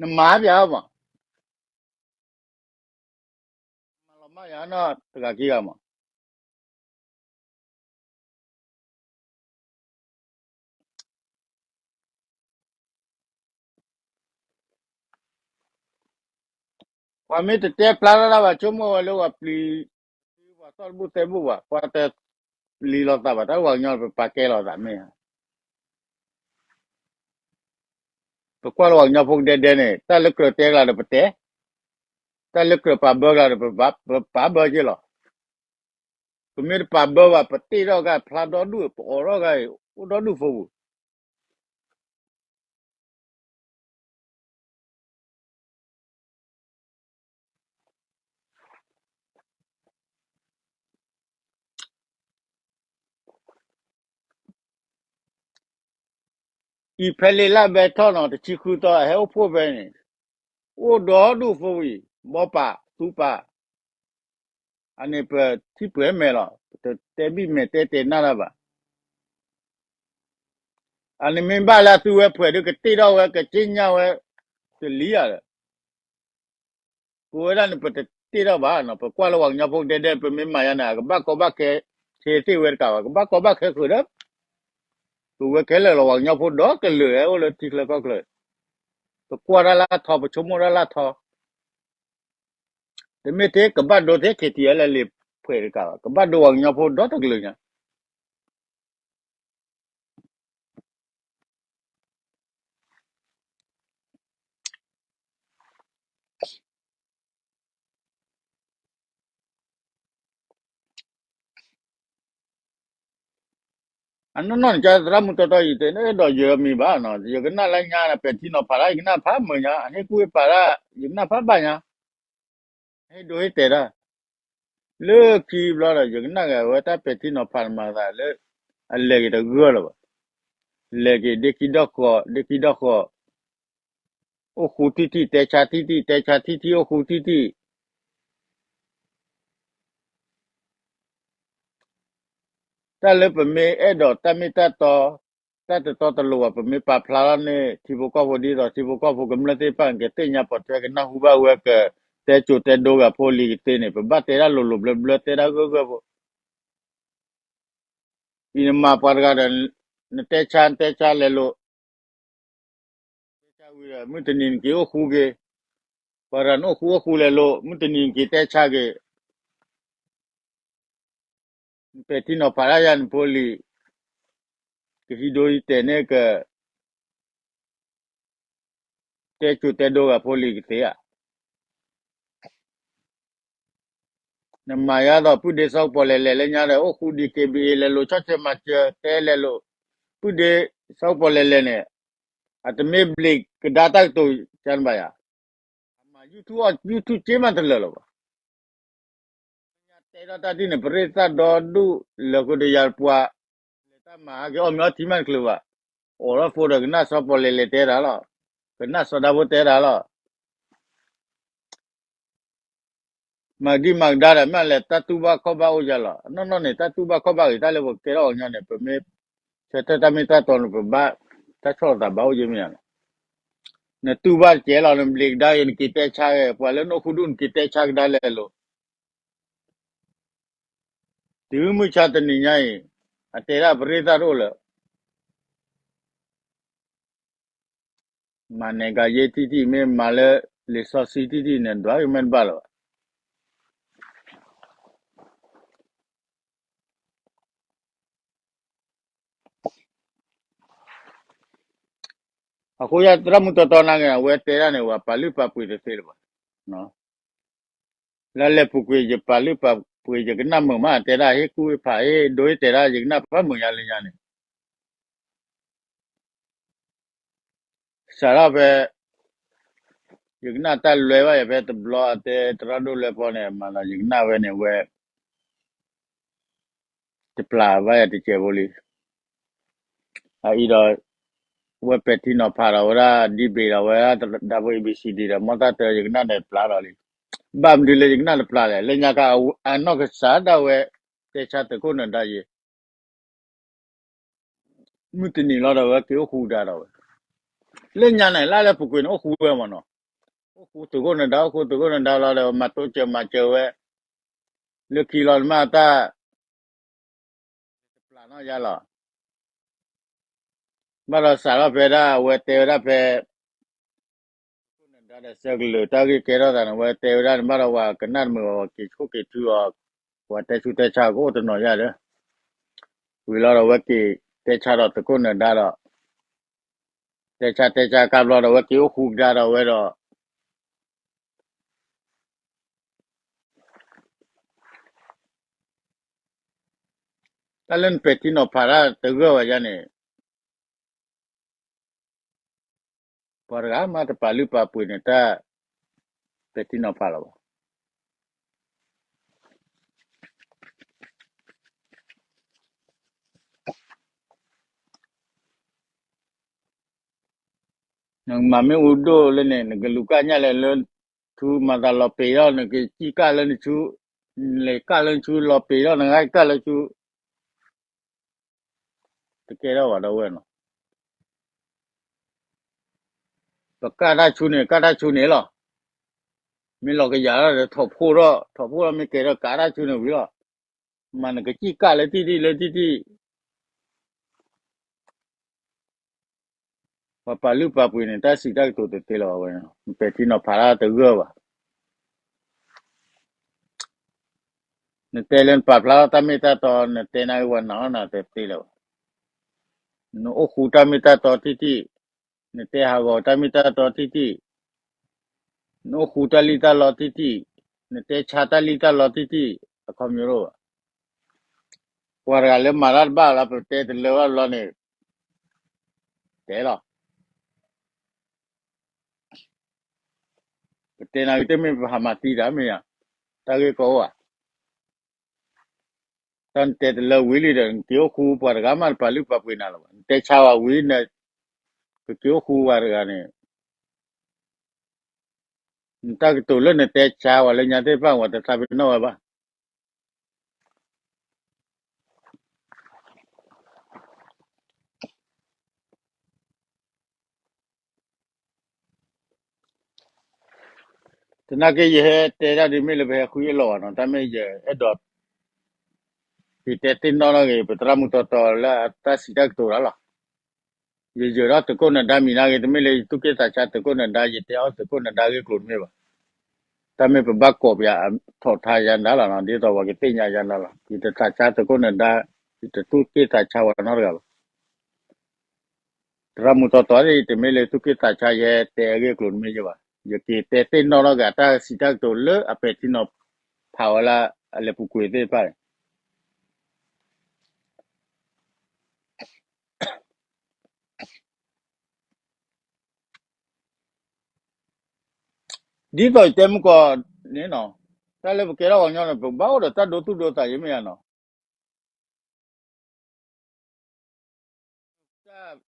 နမၤပျၢ်မး, မၤလီၤမၢ်ယၤနီၢ်တဂၤခံဂၤမး. ပှၤမ့ၢ်တတဲဖျါထီၣ်တၢ်ဘၣ် ဆိကမိၣ်ဝဲလၢပှၤပျံၤ, ပှၤသီၣ်တဘူၣ်သဲဘူၣ်ဘၣ်, ပှၤတပျံၤလိာ်သးဘၣ်, တၢ်လၢပှၤကညီပပာ်ကဲလိာ်သးမ့ၢ်ဧါ. ပကွၢ်လၢပှၤကညီဖိကဒဲဒဲန့ၣ် တၢ်လၢကြၢးတဲကလာ်ဒီးပတဲ, တၢ်လၢကြၢးပာ်ဘၢကလာ်ဒီးပပာ်ဘၢက့ၤလီၤ. ပမ့ၢ်တပာ်ဘၢဘၣ် ပတ့ထီၣ်ဂၤဖျါဒီဒူၣ် ပအိးထီၣ်ဂၤအံၤ အိၣ်ဒီဒူၣ်ဖိပူၤ အံၤဖဲလ့လၢဘဲထီၣ်နီၤ တဆံဃုသီ အဟဲအိၣ်ဖှိၣ်ဖဲန့ၣ်, အိၣ်ဒီဒူၣ်ဖိဝံၤ ဘီပာ်သူပာ်, အန့ၣ်ပထံၣ်ပှဲၤမဲာ်လီၤ ပတတဲဘံၣ်မဲာ်တဲတဲနၢ်တၢ်ဘၣ်. အန့ၣ်မ့ၢ်ဘၣ်လၢအသုဝဲဖှဲးဒုးကတ့ထီၣ်ဝဲ ကစ့ညါဝဲ တလံဧါဒီး ကိးဝဲဒၣ်န့ၣ် ပတတ့ထီၣ်ဘၣ်နီၤ, ပကွၢ်လၢပှၤကညီဖိကဒဲဒဲ ပမ့ၢ်မၤယါန့ၣ် အကဘၣ်ကီဘၣ်ခဲ ဆ့သ့ၣ်ဝဲတကးဘၣ်, ကဘၣ်ကီဘၣ်ခဲဃုာ်ဒီး ပဝဲခဲလၢာ်လီၤ ပှၤကညီဖိဒီကလုာ်ဟဲအိၣ်လၢထံချၢကီၢ်ချၢ, ပကွၢ်တၢ်လၢအထီ ပဆိကမိၣ်တၢ်လၢအထီ, တမ့ၢ်ထဲကဘၣ်ဒိထဲ KTLA လၢလံာ်ဖှဲးတကးဘၣ်, ကဘၣ်ဒိပှၤကညီဖိဒီတကလုာ်ညါ အနီၢ်နီၢ်န့ၣ် ကသရၣ်မုၣ်တီတီ ယတဲန့ၣ်ဒီးယမံၤဘၣ်နီၤ, ယကနၣ်လၢညါန့ၣ် ပဲာ်ထံနီၤဖးတၢ် ယကနၣ်ဖးမုာ်ညါ, အဟ့ၣ်ကူၣ်ဟ့ၣ်ပာ်တၢ် ယကနၣ်ဖးဘၣ်ညါ, ဟ့ၣ်ဒိဟ့ၣ်တဲာ်တၢ် လၢခံဘျီဒီး ယကနၣ်ဂ့ၤဝဲတၢ်ပဲာ်ထံနီၤဖးတမၤသးလၢ အလဲၤက့ၤတဂၢၢ်လၢၤဘၣ်, လဲၤက့ၤဒ့ခံဒီၣ်ဃီ ဒ့ခံဒီၣ်ဃီ အိၣ်ဃူထံၣ်ထံၣ် တဲဆါထံၣ်ထံၣ် တဲဆါထံၣ်ထံၣ် အိၣ်ဃူထံၣ်ထံၣ် တၢ်လၢပမ့ၢ်အဲၣ်ဒိးတၢ်မ့ၢ်တၢ်တီ, တၢ်တတီတလိၤဘၣ် ပမ့ၢ်ပာ်ဖျါထီၣ်န့ၢ် ထံဖိကီၢ်ဖိ ဒ်သိးထံဖိကီၢ်ဖိကမျၢၢ်သ့ၣ်တဖၣ်န့ၣ် ကသ့ၣ်ညါပိာ်ထွဲ ကနၢ်ဟူဘၣ်ဝဲ ကတဲစိၤတဲဒိဂၤဖိလံၤကသ့န့ၣ် ပဘၣ်တဲတၢ်လိၤလိၤဘျၢဘျၢ တဲတၢ်ဂၢၢ်ဂၢၢ်ဖိ အံၤနမၤပှၤတဂၤဒီး နတဲဆါ နတဲဆါလဲၤလိာ် တဲဆါဝံၤဒီး မုၢ်တနံၤနက့ၤအိၣ်ဃူက့ၤ, ပှၤတဂၤနအိၣ်ဃူအိၣ်ဃူလဲၤလိာ် မုၢ်တနံၤနက့ၤတဲဆါက့ၤ, နပဲာ်ထံနီၤဖးတၢ်ယါနဖိလံၤ, ကဟံးဒိဟံးတဲာ်န့ၢ်က တဲစိၤတဲဒိဂၤဖိလံၤကသ့ဧါ. နမၤယါသိး ပုၢ်ဒ့စီၤကပီၤလဲၤလဲၤလၢညါဒီး အိၣ်ဃူ ဒီး က့ဘံၣ်အ့ လဲၤလိာ်ဆီၣ်ထွဲမၤစၢၤ တဲလဲၤလိာ်, ပုၢ်ဒ့စီၤကပီၤလဲၤလဲၤန့ၣ် အတမ့ၢ်ဘျံးကဒါတၢ်ကတိၤ ကနဘၣ်ယၤ, အမၤ YouTube YouTube က့မးတလၢာ်လၢၤဘၣ်. တဲထီၣ်တၢ်ဒ်န့ၣ် ပရ့သၣ်ဒီဒူၣ် လၢာ်ခိၣ်ဒီးယၤပှၤ လဲၤတၢ်မၤဟးက့ၤ အီၣ်မ့ၤအီထံမးတချုးဘၣ်, အိးထီၣ်ဖိဒီးကနၣ်စီၤပီၤလဲၤလဲၤတဲတၢ်လီၤ, ကနၣ်စီၤဒၤဖိတဲတၢ်လီၤ. မၤဒံမၤကဒါဒီး မ့ၢ်လဲၤတၢ်တူၢ်ဘၣ်ခီၣ်ဘၣ်အိၣ်ယၤလီၤ. အနီၢ်နီၢ်န့ၣ် တၢ်တူၢ်ဘၣ်ခီၣ်ဘၣ်ဂ့ၤ တၢ်လၢပကဲထီၣ်ပှၤကညီန့ၣ် ပမ့ၢ်ဆၢထၢၣ်တၢ်မ့ၢ်တၢ်တီန့ၣ် ပဘၣ်တၢ်ဆီၣ်လီၤသးဘၣ်အိၣ်ယမ့ၢ်ဧါ. နတူၢ်ဘၣ်တကဲလီၤ နဘျံးကဒါဂ့ၤ နက့ၤတဲဆါဂ့ၤ ပှၤလၢနအိၣ်ဃူဒူၣ် နက့ၤတဲဆါကဒါလဲၤလိာ် တုၤမုၢ်ဆါတနံၤညါအံၤ အတဲဒၣ်ပရ့သၣ်တအိၣ်လၢၤ. မၤနဲၣ်ကၤယ့ထံထံ မ့ၢ်မၤလၢလံာ်စီဆှံထံထံန့ၣ် ဒွးက့ၤမ့ၢ်တဘၣ်လၢၤဘၣ်. အဃိယသရၣ်မုၣ်တီတီနာ်က့ အဝဲတဲဒၣ်န့ၣ် ဝဲပာ်လုၢ်ပာ်ပှ့ၤတသ့လၢၤဘၣ်. လၢလဲၤပူၤကွံာ် ယပာ်လုၢ်ပာ်ပှ့ၤ ယကနၣ်မုာ်မး တဲဒၣ်ဟ့ၣ်ကူၣ်ဟ့ၣ်ဖး ဟ့ၣ်ဒိဟ့ၣ်တဲာ်ဒၣ် ယကနၣ်ဖးမုာ်ညါလၢညါန့ၣ် စးထီၣ်ဖဲ ယကနၣ်တၢ်လွဲဘၣ်ယၤဖဲတဘျီ အတဲသရၣ်ဒိၣ်လွဲဖီန့ၣ် မၤသးယကနၣ်ဝဲန့ၣ်ဝဲ တပျၢ်ဘၣ်ယၤတစဲးဖိလံ. အအံၤဒီး ဝဲပဲာ်ထံနီၤဖးဒီးဝဲဒၣ် debate ဒီးဝဲဒၣ် ဒၣ်ဖိ A B C D ဒီး မီၢ်သၣ်တၢ ယကနၣ်ဒီးပျၢ်ဒီးလံ. ဘၣ်မနုၤလၢယကနၣ်တပျၢ်လဲၣ် လၢညါခါ အနီၢ်ကစၢ်ဒၣ်ဝဲ တဲဆါသုးခိၣ်နၢၤဒါယ့ မုၢ်တနံၤလီၤဒီးဝဲက့ၤအိၣ်ဃူကဒါဒီးဝဲ လၢညါန့ၣ် လၢလဲၤပူၤကွံာ်န့ၣ် အိၣ်ဃူဝဲမးနီၤ. အိၣ်ဃူသုးခိၣ်နဒါ အိၣ်ဃူသုးခိၣ်နဒါလီၤဒီး မၤတိစၢၤမၤစၢၤဝဲ လၢခံလီၤနမ့ၢ်တၢ် တပျၢ်နီၢ်ယါလီၤ. ဘၣ်ဒီးစးထီၣ်ဖဲဒၣ် အဝဲတဲဝဲဒၣ်ဖဲ သုးခိၣ်နဒါဒီး ဆၢကလုာ်တၢ်ဂ့ၢ်ကဲထီၣ်သးန့ၣ် အဝဲတဲဝဲဒၣ်န့ၣ် ဘၣ်ဒီးပှၤကနၣ်တမုာ်ဘၣ် ပှၤက့ၤဆိၣ်က့ၤထုအီၤ ပှၤတဲဆူးတဲဆါကအိၣ်တနီၤယါဒီး ဝံၤလီၤဒီး အဝဲက့ၤတဲဆါဒီးသုးခိၣ်နဒါဒီး တဲဆါတဲဆါကါဘျီဒီး အဝဲက့ၤအိၣ်ဃူကဒါဒီးဝဲဒီး တၢ်လၢနပဲာ်ထံနီၤဖးတၢ်တဂၢၢ်ဘၣ်ယါန့ၣ် ပှၤတဂၤမးတပာ်လုၢ်ပာ်ပှ့ၤန့ၣ် တၢ်ပဲာ်ထံနီၤဖးလီၤဘၣ်. နကမၤမ့ၣ်အူဒိၣ်လၢန့ၣ် နကလူၤကၣ်ညၣ်လဲၣ်လၢဆူ မၤသးလီၤပ့ၤထီၣ် နကစံၣ်ကၣ်လၢနဆူ နလဲၤကၣ်လၢနဆူ လီၤပ့ၤထီၣ် နဂၤကၣ်လၢဆူ တကဲထီၣ်ဘၣ်ဒီးဝဲနီၤ. ပကၣ်တၢ်ဆူန့ၣ် ကၣ်တၢ်ဆူန့ၣ်လီၤ. မ့ၢ်လီၤကယၤထီၣ်ဒီး ထိးဖှိၣ်ထီၣ် ထိးဖှိၣ်ထီၣ် မ့ၢ်ကဲထီၣ်ကးတၢ်ဆူန့ၣ်ဝံၤလီၤ. မ့ၢ်နကစံၣ်ကၣ်လၢတံၢ်တံၢ်လၢတံၢ်တံၢ် ပှၤပာ်လုၢ်ပာ်ပှ့ၤန့ၣ် တၢ်စံးတၢ်ကတိၤတသ့လၢၤဘၣ်ဝဲ, နပဲာ်ထံနီၤဖးတၢ်တဂၢၢ်ဘၣ်. နတဲလၢနပာ်ဖျါထီၣ်တၢ်မ့ၢ်တၢ်တီ နတဲနၤဂ့ၤ ပှၤနာ်အီၣ်နၤတသ့လၢၤဘၣ်. နအိၣ်ဃူတၢ်မ့ၢ်တၢ်တီတံၢ်တံၢ်, နတဲဟးဂီၤတၢ်မ့ၢ်တၢ်တီတံၢ်တံၢ်, နအိၣ်ဃူတၢ်လံၣ်တၢ်လီတံၢ်တံၢ်, နတဲဆါတၢ်လံၣ်တၢ်လီတံၢ်တံၢ်, အခီပညီတအိၣ်ဘၣ်. ပှၤတဂၤလၢမၤတၢ်တဘၣ်လီၤ ပတဲတလၢဘၣ်ဘျီန့ၣ် တဲလီၤ. ပတဲနၤဂ့ၤ တမ့ၢ်ပဟးမၤသံတၢ်မ့ၢ်ဧါ, တၢ်ဂ့ၢ်ကီအိၣ်ဧါ. တၢ်နတဲတလၢဝံၤလံဒီး နက့ၤအိၣ်ဃူ ပှၤတဂၤမးတပာ်လုၢ်ပာ်ပှ့ၤနၤလၢၤဘၣ်. နတဲဆါဝဲဝံၤန့ၣ် ကက့ၤအိၣ်ဃူပှၤတဂၤန့ၣ် နတၢ်ကတိၤလၢနတဲဆါဝဲလၢညါသ့ၣ်တဖၣ် ပှၤတသးပ့ၤနီၣ်ဝဲဘၣ်. သနာ်က့ ယဟဲတဲဒၣ်ဒ်မ့ၢ်လၢပဟဲဃုအလီၢ်ဘၣ်နီၤ, တၢ်မ့ၢ်ယအဲၣ်ဒိး ယတဲသ့ၣ်နီၣ်ထီၣ်က့ၤ ပသရၣ်မုၣ်တီတီလၢအတၢ်စံးတၢ်ကတိၤတၢ်လီၤ. ယယၢၤထီၣ်သုးခိၣ်နဒါမံၤနၤဂ့ၤ, တမ့ၢ်လၢယသူၣ်က့ၣ်သးဆါသုးခိၣ်နဒါ, ယတဲအီၣ်သုးခိၣ်နဒါဂ့ၢ်ကျိၤတမ့ၢ်ဘၣ်. တၢ်မ့ၢ်ပဘၣ်ကိးပယၤ ထိးထါယၤနၤလီၤနီၤ, ဒ်သိးပှၤကသ့ၣ်ညါယၤနၤလီၤ. ယတသးဆါသုးခိၣ်နဒါ, ယတသူၣ်က့ၣ်သးဆါဝဲနီတဂၤဘၣ်. သရၣ်မုၣ်တီတီန့ၣ် တမ့ၢ်လၢသူၣ်က့ၣ်သးဆါယဲ တဲအဂ့ၢ်အကျိၤတမ့ၢ်ယဲဘၣ်. ယက့ၤတဲသ့ၣ်နီၣ်ထီၣ်က့ၤ အတၢ်စံးတၢ်ကတိၤလၢအပဲာ်ထံနီၤဖးဝဲလၢအလဲၤပူၤကွံာ်သ့ၣ်တဖၣ်န့ၣ် ဒ်သိးယတဲမုၢ်ကီၢ်န့ၣ်နီၤ, တၢ်လၢပကဲထီၣ်ပှၤကညီန့ၣ် ပဘၣ်အိၣ်ဒီးတၢ်ဒိသူၣ်ဒိသးယဲမ့ၢ်ဧါနီၤ.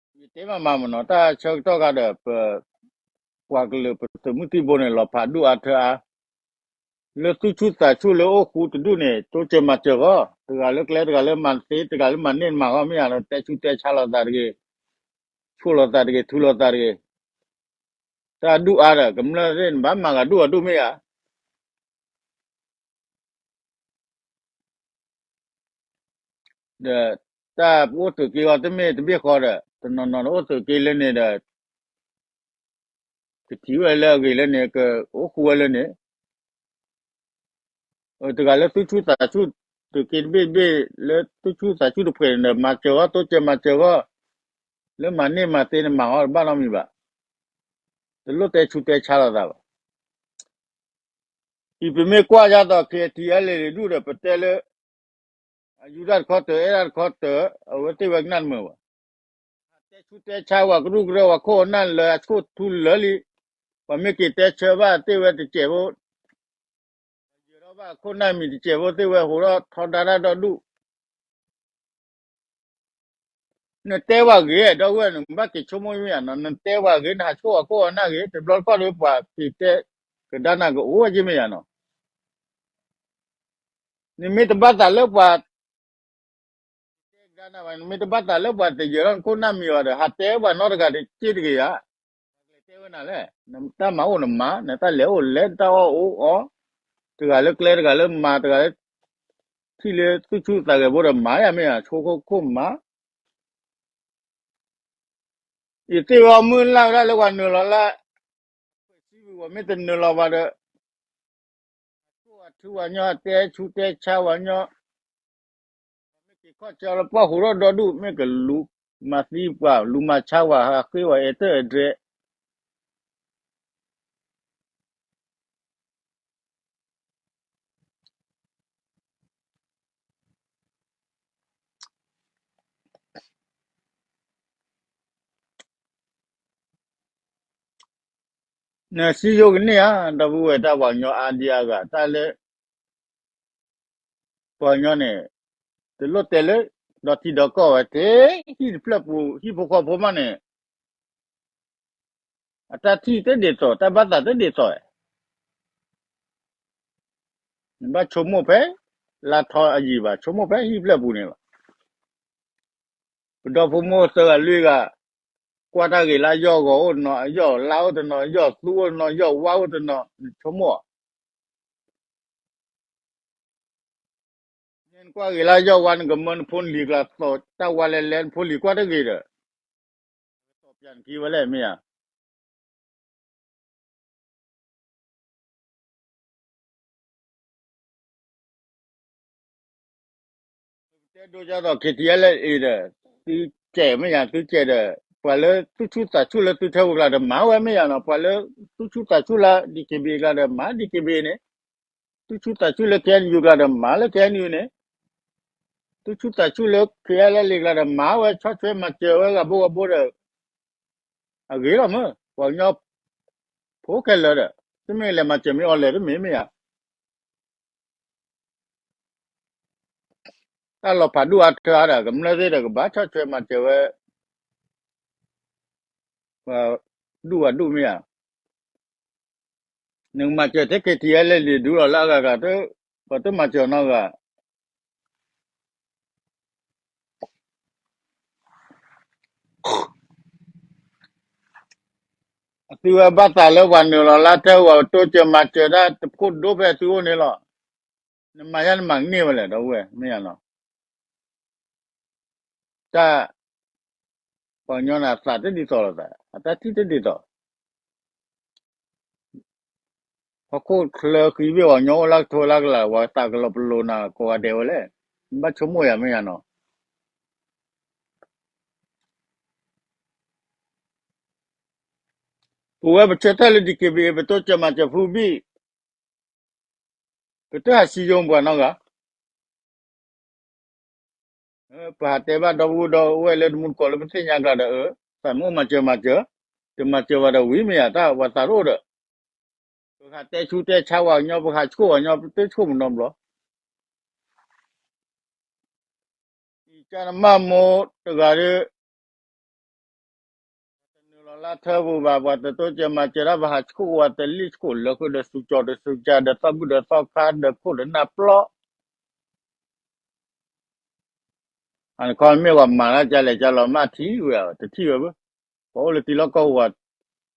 တၢ်ယတဲမးမးမ့ၢ်နီၤ, တၢ်ဆၢကတီၢ်ခါဒီး ပ ပှၤကလုာ်ပသုးမုၢ်သံၣ်ဘိန့ၣ် လီၤဖးဒူၣ်အါထၢအါ, လၢသူၣ်ဆူၣ်သးဆူၣ်လၢအိၣ်ဃူတဒူၣ်န့ၣ် တိစၢၤမၤစၢၤဃီ, တဂၤလၢကျဲ တဂၤလၢမၤသ့ တဂၤလၢမၤန့ၢ်မၤဂီၢ်မ့ၢ်ဧါနီၤ, တဲဆူးတဲဆါလိာ်သးတဂ့ၤ, ဆိၣ်လိာ်သးတဂ့ၤ, ထူလိာ်သးတဂ့ၤ, တၢ်ဒူၣ်အါဒီး ကမျၢၢ်သ့ၣ်န့ၣ် ဘၣ်မၤဂၤဒူၣ်အဒူၣ်မ့ၢ်ဧါ. ဒီးတၢ်ပအိၣ်သုးက့အီၤတမ့ၢ်တဘ့ၣ်ဃီဒီး တနီၤနီၤန့ၣ်အိၣ်သုးက့လၢန့ၣ်ဒီး ကထံၣ်ဝဲလၢအဂ့ၤလၢန့ၣ် ကအိၣ်ဃူဝဲလၢန့ၣ်, တဂၤလၢသူၣ်ဆူၣ်သးဆူၣ် သုးက့တဘ့ၣ်တဘ့ၣ် လၢသူၣ်ဆူၣ်သးဆူၣ်တဖှဲးန့ၣ်ဒီး မၤစၢၤဂီၢ် တိစၢၤမၤစၢၤဂီၢ်, လၢမၤန့ၢ်မၤသ့န့ၣ် မၤဂီၢ်တဘၣ်နီတမံၤဘၣ်. တလိၣ်တဲဆူးတဲဆါလိာ်သးဘၣ်. အံၤပမ့ၢ်ကွၢ်ယါသိး KTLA ဒူၣ်ဒီး ပတဲလၢ အယူဒၣ်တခီတၢၤ အဲၣ်ဒၣ်တခီတၢၤ အဝဲသ့ၣ်ဝဲကနၣ်တမုာ်ဘၣ်. တဲဆူးတဲဆါဝဲကရူၢ်ကရၢ ပှၤခိၣ်အနၢ်လၢအဆိၣ်ထူလၢာ်လံ, ပှၤမ့ၢ်က့ၤတဲဆၢဘၣ်သ့ၣ်ဝဲတစဲးဖိ, ပှၤယၢၤထီၣ်ဘၣ်ခိၣ်နၢ်မံၤတစဲးဖိသ့ၣ်ဝဲ ဟိးထီၣ်ထီဒါတၢ်ဒီဒူၣ် နတဲဝဲဂ့ၤ ဒီပုၢ်ဝဲၢ် နဘၣ်က့ၤဆိကမိၣ်မ့ၢ်ဧါနီၤ, နတဲဝဲဂ့ၤ နဟးဆိၣ်အခိၣ်အနၢ်ဂ့ၤ တဘျီတခီၣ်ဒီးပှၤက့ၤတဲကဒါနၤကအိၣ်ဝဲက့မ့ၢ်ဧါနီၤ. နမ့ၢ်တဘၣ်သးလၢပှၤ တဲကဒါနၤဘၣ်, နမ့ၢ်တဘၣ်သးလၢပှၤတယၢၤထီၣ်နခိၣ်နၢ်မံၤဘၣ်ဒီး ဟးတဲပှၤနီတဂၤတက့ၢ်တဂ့ၤဧါ. တဲဝဲ နလဲၣ်, နတၢ်မၤအိၣ်နမၤ, နတၢ်လဲၤအိၣ်လဲၤ, နတၢ်အီၣ်အိၣ်အီ, တဂၤလၢကျဲတဂၤလၢမၤ, တဂၤလၢ ထံၣ်လၢသူၣ်ဆူၣ်သးဂဲၤဖိဒီးမၤယၤမ့ၢ်ဧါ, ဆိခိၣ်ခိၣ်မၤ ယသ့ၣ်ဝဲအီၤမုၢ်လၢ်ဝဲဒၣ်လၢပှၤနုာ်လီၤလၢ ပှဲၤစံဝံၤ ပှၤမ့ၢ်တနုာ်လီၤဘၣ်ဒီး ကိၢ်ဝဲထုဝဲညီ, တဲဆူတဲဆါဝဲညီ, မ့ၢ်က့ၤခီၣ်ဆၢလၢပှၢ်ဟူးထီၣ်ဒီဒူၣ်, မ့ၢ်ကလူၤမၤသံပှၤ, လူၤမၤဆါပှၤ, ဟးဃ့ဝဲအဲၣ်တၢ်အဲၣ်ဒြဲ နစံယိကန့ၢ်ဧါ, ဒီပုၢ်ဝဲၢ်, တၢ်ပှၤကညီအါဒံအါဂၤ, တၢ်လၢ ပှၤကညီန့ၣ် တလိၣ်တဲလၢ ဒီထံဒီကီၢ်ဝဲ, ထဲဟံၣ်တဖျၢၣ်ပူၤ ဟံၣ်ဖိဃီဖိမးန့ၣ် အတၢ်ထံၣ်တဒ်သိး, တၢ်ဘၣ်သးတဒ်သိး, နဘၣ်ဆိကမိၣ်ဖဲ လါထီအယံၤဘၣ်, ဆိကမိၣ်ဖဲဟံၣ်ဖျၢၣ်ပူၤန့ၣ်လီၤ. ပဒီဖိမိၢ်သၢဂၤလွံၢ်ဂၤ ကွၢ်တၢ်ဂ့ၤလၢယီၢ်ဂီၤအိၣ်တနီၤ, ယီၢ်လါအိၣ်တနီၤ, ယီၢ်သူအိၣ်တနီၤ, ယီၢ်ဝါအိၣ်တနီၤ, နဆိကမိၣ် နကွၢ်ဂ့ၤလၢယီၢ်ဝါ, နကမၢနဖိနလံၤကျါသိးတၢ်ဝါလဲၤလဲၤ, နဖိလံၤကွၢ်တဂ့ၤဒီး ကတီၤပၠးနခံဝဲလဲၣ်, မ့ၢ်ဧါ. ပတဲဒိကၢ်သိး ခ့ထံအဲလ်အ့ဒီး သုကဲး မ့ၢ်ဧါ, သုကဲးဒီး ပှၤလၢသူၣ်ဆူၣ်သးဆူၣ်လၢသုထၢပူၤကျါဒီး မၤဝဲ မ့ၢ်ဧါနီၤ, ပှၤလၢသူၣ်ဆူၣ်သးဆူၣ်လၢ ဒံၣ်က့ဘ့ၣ် ကျါဒီး မၤ ဒံၣ်က့ဘ့ၣ် န့ၣ်, သူၣ်ဆူၣ်သးဆူၣ်လၢ ခ့အၣ်ယူၣ် ကျါဒီး မၤလၢ ခ့အၣ်ယူၣ် န့ၣ်, သူၣ်ဆူၣ်သးဆူၣ်လၢ ခ့အၣ်အဲလ်အ့ ကျါဒီး မၤဝဲ ဆီၣ်ထွဲမၤစၢၤဝဲ ဂၤဘိဂၤဘိဒီး အဂ့ၤလီၤမး, ပှၤကညီဖိခဲလၢာ်ဒီး တမ့ၢ်လဲၤမၤစၢၤမ့ၢ်အီၤလဲၤတမ့ၢ် မ့ၢ်ဧါ. တၢ်လီၤဖးဒူၣ်အါထၢအါဒီး ကမျၢၢ်သ့ၣ်ဒီး ကဘၣ်ဆီၣ်ထွဲမၤစၢၤဝဲ ပှၤဒူၣ်ဝဲဒူၣ် မ့ၢ်ဧါ. နကမၤစၢၤထဲ ခ့ထံအဲလ်အ့ ဒူလီၤလၢအဂၤဂၤ, ပှၤတမၤစၢၤနီတဂၤ. အသုဝဲဘၣ်သးလၢပှၤနုာ်လီၤလၢထၢ ပှၤတိစၢၤမၤစၢၤတၢ်တခိၣ်ဒိဖဲအသုအိၣ်န့ၣ်လီၤ. နမၤယါနမၤကန့ၢ်ဝဲလဲၣ် ဒီပုၢ်ဝဲၢ် မ့ၢ်ဧါနီၤ. တၢ် ပှၤကညီန့ၣ် အသးတဒ်သိးလိာ်သး, အတၢ်ထံၣ်တဒ်သိး. ဟီၣ်ခိၣ်ချၢဃံဘ့ၣ် ပှၤကညီအိၣ်လၢကထိလၢကလး, ပှၤသးကလီၤပလိာ်နၤကိးဂၤဒဲးဝဲလဲၣ်. နဘၣ်ဆိကမိၣ်ယၤ မ့ၢ်ဧါနီၤ. ပဝဲပဆၢထၢၣ်လၢ ဒံၣ်က့ဘ့ၣ် ပတိစၢၤမၤစၢၤဖုဘံၣ်, ပတဟးစံယိပှၤနီတဂၤ. ပဟးတဲဘၣ်ဒီပုၢ်ဒီဝဲၢ်လၢတမူတကိးလၢပသ့ၣ်ညါကျါဒီး, အၢ, သးမ့ၢ်အိၣ်မၤစၢၤမၤစၢၤ, တမၤစၢၤဘၣ်ဒီးဝံၤ မ့ၢ်ယၤ တၢ်ပှၤသးတအိၣ်ဒီး, ပဟးတဲဆူတဲဆါပှၤကညီ, ပဟးဆှိၣ်ပှၤကညီ, ပတဆှိၣ်မနီတဘျီ. အံၤကနမၢ်မိၢ်တဂၤဒီး ပှၤတနုာ်လီၤလၢထၢပူၤဘၣ်, ပှၤတတိစၢၤမၤစၢၤတၢ်, ပဟးဆှိၣ်ဝဲတလံၣ်ဆှိၣ်လၢဃုာ်ဒီး သူကၠီၤဒီးသူကၠၢ်ဒီးသီဘူၣ်ဒီးသီခါဒီးခိၣ်ဒီးနၢ်ပျီ, အန့ၣ်ခီမ့ၢ်ပှၤမၤတၢ်ဒ်လဲၣ်, ကၢ်လီၤမၢ်ထံၣ်ဝဲဧါ, တထံၣ်ဝဲဘၣ်. ပှၤအိၣ်လၢတံၤလီၢ်ကီၢ်ပူၤ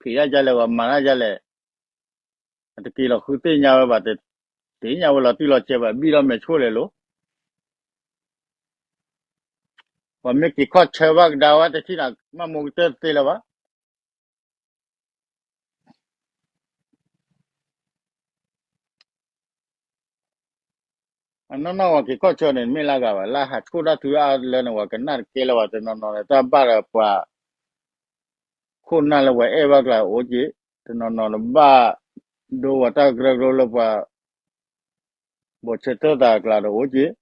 ဖံးတၢ်ဒ်လဲၣ်, ပှၤမၤတၢ်ဒ်လဲၣ်, အတက့ၤလီၤဃုသ့ၣ်ညါဝဲဘၣ်, တသ့ၣ်ညါဝဲလီၤတံၢ်လီၤဆဲးဘၣ်, ဘံၣ်ဒီးမဲာ်ဆိၣ်လဲၤလိၤ. ပှၤမ့ၢ်က့ၤခီၣ်ဆၢဘၣ်ကဒါဝဲ တထံၣ်နၤမၢ်မိၢ်ကတၢၢ်တသ့လၢၤဘၣ်. အနီၢ်နီၢ်ပှၤက့ၤခီၣ်ဆၢန့ၣ် မ့ၢ်လၢအဂၤဘၣ်, လၢဟးဆှိၣ်တၢ်ထုအါလၢန့ၣ် ပှၤကနၣ်တကဲလၢၤဘၣ်, တနီၤနီၤန့ၣ် တၢ်ဘၣ်ဒီးပှၤ ခိၣ်နၢ်လၢပှၤအဲၣ်ဘၣ်ကျါအိၣ်က့ၤ, တနီၤနီၤန့ၣ်ဘၣ်ဒိပှၤတၢ်ကရၢကရိလၢပှၤ ဘီၣ်ဆၢထၢၣ်သးကျါဒီးအိၣ်က့ၤ.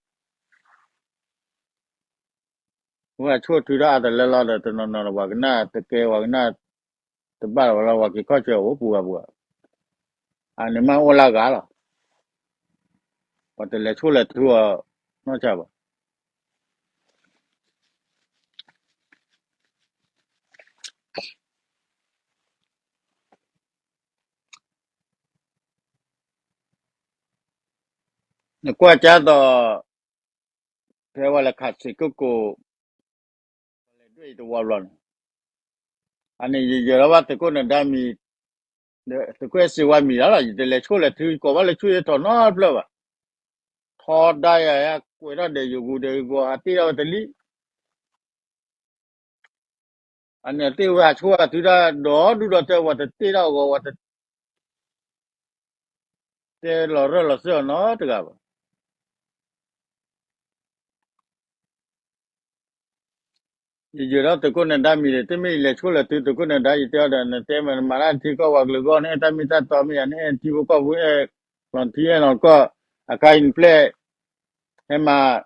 ဝဲဆှိၣ်ထုတၢ်အါတလၢလီၤဒီး တနီၤနီၤဒီး ပှၤကနၣ်တကဲ, ပှၤကနၣ်တဘၣ်လၢၤဘၣ်လီၤ, ပှၤက့ၤခီၣ်ဆၢအိၣ်ပူၤဂၤပူၤ, အန့ၣ်မ့ၢ်အိၣ်လၢအဂၤလီၤ. ပှၤတလဲၤဆှိၣ်လဲၤထုအီၤနီတဘျီဘၣ်. နကွၢ်ကၢ်သိး ဖဲဝဲလဲၤခးစ့ၢ်ကီးကိး ပလဲၤဒွဲၣ်အံၤတဝီဘျီန့ၣ်, အန့ၣ်ယယၢၤထီၣ်ဘၣ်သုးခိၣ်နဒါမံၤ သုးခိၣ်အဲၣ်စ့ဝါမံၤလီၤလီၤ, ယတလဲၤဆိၣ်လဲၤထု ယကိးဘၣ်လၢဆူယထီၣ်နီတဖျၢၣ်ဘၣ်. ထီဒါယၤ ကွဲးထီၣ်ဒီးယဂူာ်ဒီးယဂီၤ ဟးတ့ၢ်ထီၣ်ဝဲတလံ. အန့ၣ်တ့ၢ်ဝဲဟးဆိၣ်ဟးထုတၢ်ဒီဒူၣ်ဒီထၢ ပှၤတတ့ၢ်ထီၣ်အဂီၢ် ပှၤတ တဲလီၤရၢၢ်လီၤစၢၤအီၤနီတဂၤဘၣ်. ယယၢၤထီၣ်သုးခိၣ်နဒါမံၤဒီး တမ့ၢ်ယလဲၤဆိၣ်လဲၤထုသုးခိၣ်နဒါ ယတဲအီၤဒီး နတဲမ့ၢ်နမၤတၢ် နထံကီၢ်ပှၤကလုာ်အဂီၢ် နအဲၣ်တၢ်မ့ၢ်တၢ်တီမ့ၢ်ဧါ, နအဲၣ်ထံဖိကီၢ်ဖိ အဲၣ်လီၤထံအဲၣ်လီၤကီၢ် အခါအံၤနပျဲၢ် ဟဲမၤ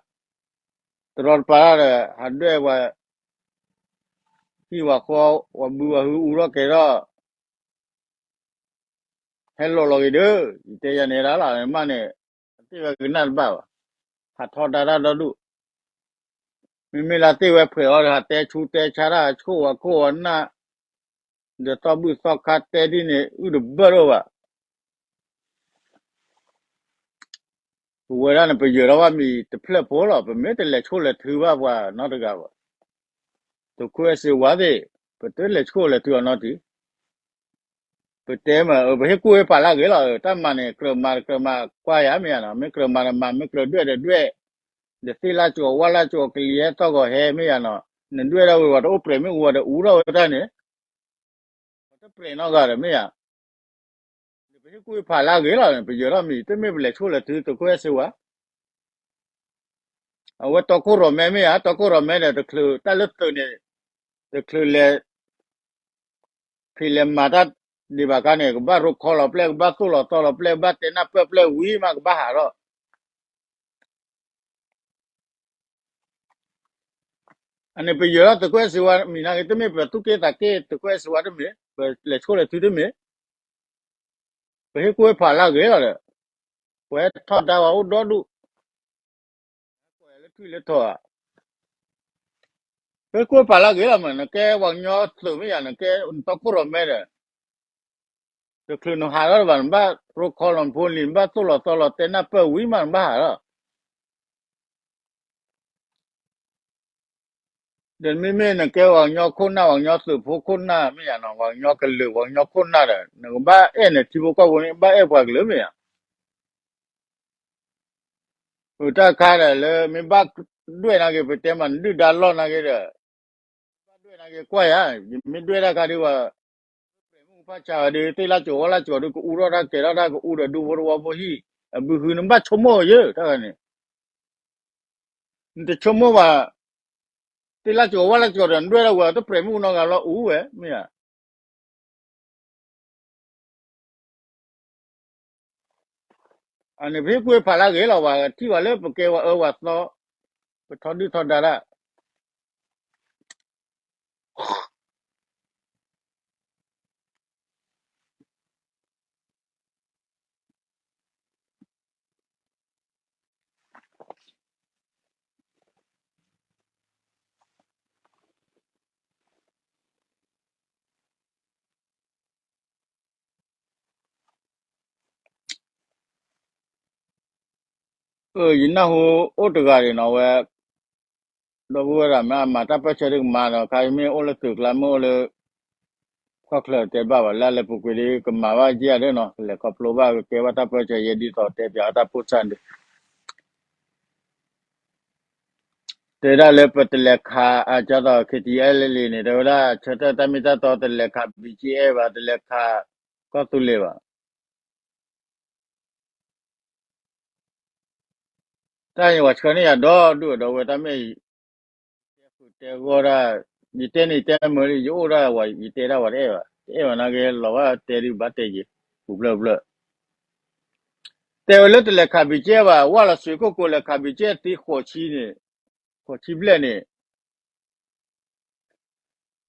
တရီတပါတၢ်ဒီး ဟးဒွဲၣ်ပှၤ ဟံၣ်ဝၤဃီ ပှၤဘုပှၤဟုအူထီၣ်ကဲၤထီၣ် ဟဲလီၤလီၤဂ့ၤဒီး ယတဲယၤန့ၣ်ဒၣ်လီၤ မ့ၢ်န့ၣ် အတ့ၢ်ဝဲကနၣ်တဘၣ်ဘၣ်. ဟးထီဒါတၢ်ဒီဒူၣ်, မ့မ့ၢ်လၢတ့ၢ်ဝဲဖှဲးအီၤဒီး ဟးတဲဆူတဲဆါတၢ် ဆိၣ်ဝဲခိၣ်ဝဲနၢ် ဒီးသီၣ်ဘုၣ်သီၣ်ခါတဲဒ်န့ၣ် အုၣ်တဘၢၣ်ဒိၣ်ဘၣ်. ပဝဲဒၣ်န့ၣ် ပယၢၤထီၣ်ဘၣ်မံၤတဖျၢၣ်ဖိလီၤ, ပမ့ၢ်တလဲၤဆိၣ်လဲၤထုဘၣ်ပှၤနီတဂၤဘၣ်. သုးခိၣ်အဲၣ်စ့ဝါသ့ၣ် ပတလဲၤဆိၣ်လဲၤထုအီၤနီတံၢ် ပတဲမ့ၢ် ပဟ့ၣ်ကူၣ်ဟ့ၣ်ဖးလၢအဂ့ၤလီၤ. တၢ်မၤန့ၣ် ကြၢးမၤတကြၢးမၤကွၢ်ယၤမ့ၢ်ဧါနီၤ, မ့ၢ်ကြၢးမၤဒီးမၤ, မ့ၢ်ကြၢးဒွဲၣ်ဒီးဒွဲၣ်, ဒီးသ့ၣ်လၢကၠီၤဝၣ်လၢကၠီၤ ကလံၤဟဲသီၣ်ဂီၤဟဲမ့ၢ်ဧါနီၤ, နဒွဲၣ်ဒၣ်ဝဲ ပှၤတအိၣ်ပြဲးမ့ၣ်အူ ပှၤတအူထီၣ်ဝဲတၢ်န့ၣ် ပှၤတပြဲးနီတဂၤဒီးမ့ၢ်ဧါ. ပဟ့ၣ်ကူၣ်ဟ့ၣ်ဖးလၢအဂ့ၤလီၤန့ၣ် ပယၢၤထီၣ်မံၤ တမ့ၢ်ပလဲၤဆိၣ်လဲၤထုသုးခိၣ်အဲၣ်စ့ဝါ အဝဲတီခိၣ်ရိၣ်မဲမ့ၢ်ဧါ, တီခိၣ်ရိၣ်မဲဒီး တချုးတၢ်လၢသုးန့ၣ် တချုးလဲၤ ဖံးလဲၤမၤတၢ်ဒံးဘၣ်ခါန့ၣ် ကဘၣ်ရိခီလီၤပျဲၢ်, ကဘၣ်သိၣ်လီၤသီလီၤပျဲၢ်, ကဘၣ်တဲနၢ်ပၢၢ်ပျဲၢ်ဝံၤမး ကဘၣ်ဟးထီၣ်. အန့ၣ်ပယၢၤထီၣ်သုးခိၣ်အဲၣ်စ့ဝါမံၤနာ်က့ တမ့ၢ်ပသူၣ်က့ၣ်သးက့ၣ်သုးခိၣ်အဲၣ်စ့ဝါတမ့ၢ်, ပလဲၤဆိၣ်လဲၤထုတမ့ၢ်, ပဟ့ၣ်ကူၣ်ဟ့ၣ်ဖးလၢအဂ့ၤလီၤဒီး ပှၤဟဲထီဒါဝဲအိၣ်ဒီဒူၣ် လၢထွံၣ်လၢထီၣ်ဧါ, ပဟ့ၣ်ကူၣ်ဟ့ၣ်ဖးလၢအဂ့ၤလီၤမး, နကဲပှၤကညီသုးမ့ၢ်ယၤ, နကဲနတီခိၣ်ရိၣ်မဲဒီး တချုးနဟးထီၣ်တဘၣ် နဘၣ်ရိခီလီၤနဖိလံၤ, နဘၣ်သိၣ်လီၤသီလီၤ တဲနၢ်ပၢၢ်ဝံၤမး နဘၣ်ဟးထီၣ်. ဒီးမ့မ့ၢ်နကဲပှၤကညီခိၣ်နၢ်, ပှၤကညီသုးဖိခိၣ်နၢ်မ့ၢ်ယၤနီၤ, ပှၤကညီကလုာ် ပှၤကညီခိၣ်နၢ်ဒီး နကဘၣ်အဲၣ်နထံဖိကီၢ်ဖိန့ၣ် ဘၣ်အဲၣ်ပှၤကလုာ်မ့ၢ်ယၤ. အတၢ်ခါဒီးလၢမ့ၢ်ဘၣ်ဒွဲၣ်နာ်က့ ပတဲမး နဒုၣ်ဒါလီၢ်နာ်က့ဒီး ဘၣ်ဒွဲၣ်နာ်က့ကွၢ်ယၤ, ယမ့ၢ်ဒွဲၣ်တၢ်ခါဒီး ပှၤပြဲးမုၢ်ဖၣ်ဆါဝဲဒီး သ့ၣ်လၢကၠီၤဝါလၢကၠီၤဒီး ကအူထီၣ်တၢ်ကဲၤထီၣ်တၢ် ကအူဒီးဒူဖိတဝီဖိဟံၣ် အဘုဟု နဘၣ်ဆိကမိၣ်ယဲၢ်တၢ်ဂၤန့ၣ်, နတဆိကမိၣ်ဘၣ်, သ့ၣ်လၢကၠီၤဝါလၢကၠီၤဒီး နဒွဲၣ်ဒၣ်ဝဲ တပြဲးမုၢ်နီတဂၤလီၤအူဝဲ မ့ၢ်ဧါ. အန့ၣ်ပဟ့ၣ်ကူၣ်ဟ့ၣ်ဖးလၢအဂ့ၤလီၤ, ပှၤထံၣ်ဝဲလၢပကဲဝဲအၢဝဲသီ, ပထီဒုၣ်ထီဒါတၢ် ယနၢ်ဟူအိၣ်တဂၤန့ၣ်နီၤဝဲ, ဒီပုၢ်ဝဲၢ်တဂၤမ့ၢ် အမၤတၢ်ပၢၢ်ဆၢဒ်ကမၤဒီး ခါအံၤမ့ၢ်အိၣ်လၢသုးကျါ မ့ၢ်အိၣ်လၢ ခီၣ်ချၢတဲဘၣ်ဘၣ် လၢအလဲၤပူၤကွံာ်ဒီး ကမၤဘၣ်က့ၤဧါဒ်နီၤ, ကလဲၤခီဖျိဘၣ် ကကဲဘၣ်တၢ်ပၢၢ်ဆၢယဲ ဒ်သိးတဲပၠးအတၢ်ဖိစၢ်ဒုး တဲဒၣ်လၢပတလဲၤခး အကၢ်သိး ခ့တံအဲၣ်လံန့ၣ် တဲဝဲဒၣ် ဆၢထၢၣ်တၢ်မ့ၢ်တၢ်တီ တလဲၤခး ဘံက့အဲၣ်ဘၣ် တလဲၤခးကီၢ်သူလ့ၤဘၣ်. တၢ်အံၤပှၤဆှၢန့ၢ်ယၤဒီဒူၣ်ဒီးဝဲ တၢ်မ့ၢ် တဲဃုာ်တဲဂီၢ်ဒၣ်, ယတဲန့ၣ်ယတဲမုာ်လံ ယအိၣ်ဒၣ်ဝဲ ယတဲဒၣ်ဝဲတအဲၣ်ဘၣ်, တအဲၣ်ဘၣ်နာ်က့ လီၤဘၣ်တဲဒုးဘၣ်တဲယံၤ ပူၤဖျၢၣ်ဖျၢၣ်, တဲဝဲလၢတလဲၤခးဘံက့ဘၣ် ဝၢ်လီၤစ့ၢ်ခိၣ်ကိး လဲၤခးဘံက့သံဃိးဆံန့ၣ်, ဃိးဆံဘျဲၣ်န့ၣ်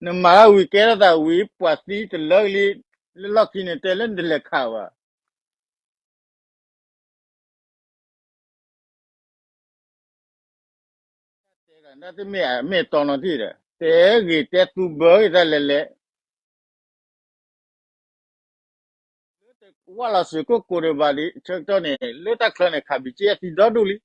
နမၤတၢ်ဝံၤကဲထီၣ်သးဝံၤ ပှၤသံတလၢလံ, လၢလီၢ်ခံန့ၣ် တဲလၢနတလဲၤခးဘၣ်. တၢ်တဲတၢ်တမ့ၢ်အမ့ၢ်အတီနီတထံၣ်ဒီး တဲဂ့ၤတဲသူဘၢဂ့ၤတၢ်လဲၤလဲၤ လၢတဝၢ်လီၤစ့ၢ်ခိၣ်ကိးဒံးဘၣ်ဒံး ဆၢကတီၢ်န့ၣ် လၢတၢ်ချၢန့ၣ် ခးဘံက့အသံဒီဒူၣ်လံ.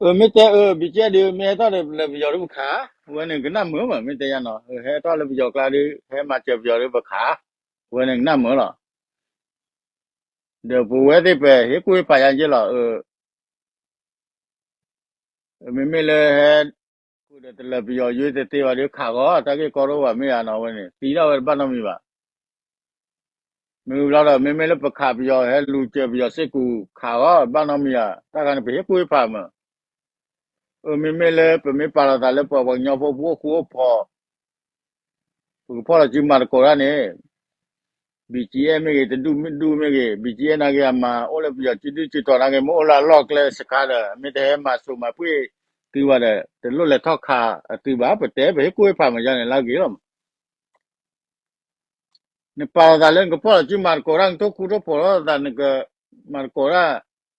အမ့ၢ်တဲအၢ ဘံၣ်ကဲဒုး မ့ၢ်ဟဲထီၣ်ဒီးလၢပယီၤဒုးပခး, ဝဲန့ၣ်ကနၣ်မုာ်မး မ့ၢ်တဲယါနီၤ, ဟဲထီၣ်လၢပယီၤကျါဒုး ဟဲမၤစၢၤပယီၤဒုးပခး, ဝဲန့ၣ်ကနၣ်မုာ်လီၤ. ဒီးပဝဲသ့ၣ်ပဟ့ၣ်ကူၣ်ဟ့ၣ်ဖးယါက့လီၤ. မ့မ့ၢ်လၢဟဲ ကူၣ်ဒီးတလၢပယီၤယွ့တသ့ဘၣ်ဒီးခးဂီၤ တၢ်ဂ့ၢ်ကီဒိၣ်ဘၣ်မ့ၢ်ဧါနီၤ, ဝဲန့ၣ် သံဒၣ်ဝဲတဘၣ်နီတမံၤဘၣ်. မ့ၢ်ဝံၤလီၤဒီး မ့မ့ၢ်လၢပခးပယီၤဟဲလူၤစၢၤပယီၤစ့ၢ်ကီးခးဂီၤ ဘၣ်နီတမံၤဧါ, တၢ်ခါန့ၣ်ပဟ့ၣ်ကူၣ်ဟ့ၣ်ဖးမး. မ့မ့ၢ်လၢပမ့ၢ်ပာ်လီၤသးလၢပှၤကညီဖိပအိၣ်ဃူအိၣ်ဖိး ပကဖီၣ်လီၤစုမၤသကိးတၢ်န့ၣ် ဘံၣ်ကဲမ့ၢ်ဂ့ၤ တဒူၣ်မ့ၢ်ဒူၣ်မ့ၢ်ဂ့ၤ ဘံၣ်ကဲနာ်က့အမၤအိၣ်လၢပယီၤစုဒုၣ်စုတီၤနာ်က့ မ့ၢ်အိၣ်လၢအလီၢ်ကျဲစခါဒီး မ့ၢ်တဟဲမၤစိၤမၤပှ့ၤသုဘၣ်ဒီး တလိၣ်လဲၤထီၣ်ခးအသုဘၣ်, ပတဲပဟ့ၣ်ကူၣ်ဟ့ၣ်ဖးမးယါန့ၣ်လၢအဂ့ၤလီၤမး. နပာ်လီၤသးလၢနကဖီၣ်လီၤစုမၤသကိးတၢ် နထိၣ်ခူထိၣ်ဖိးလီၤသး နကမၤသကိးတၢ်,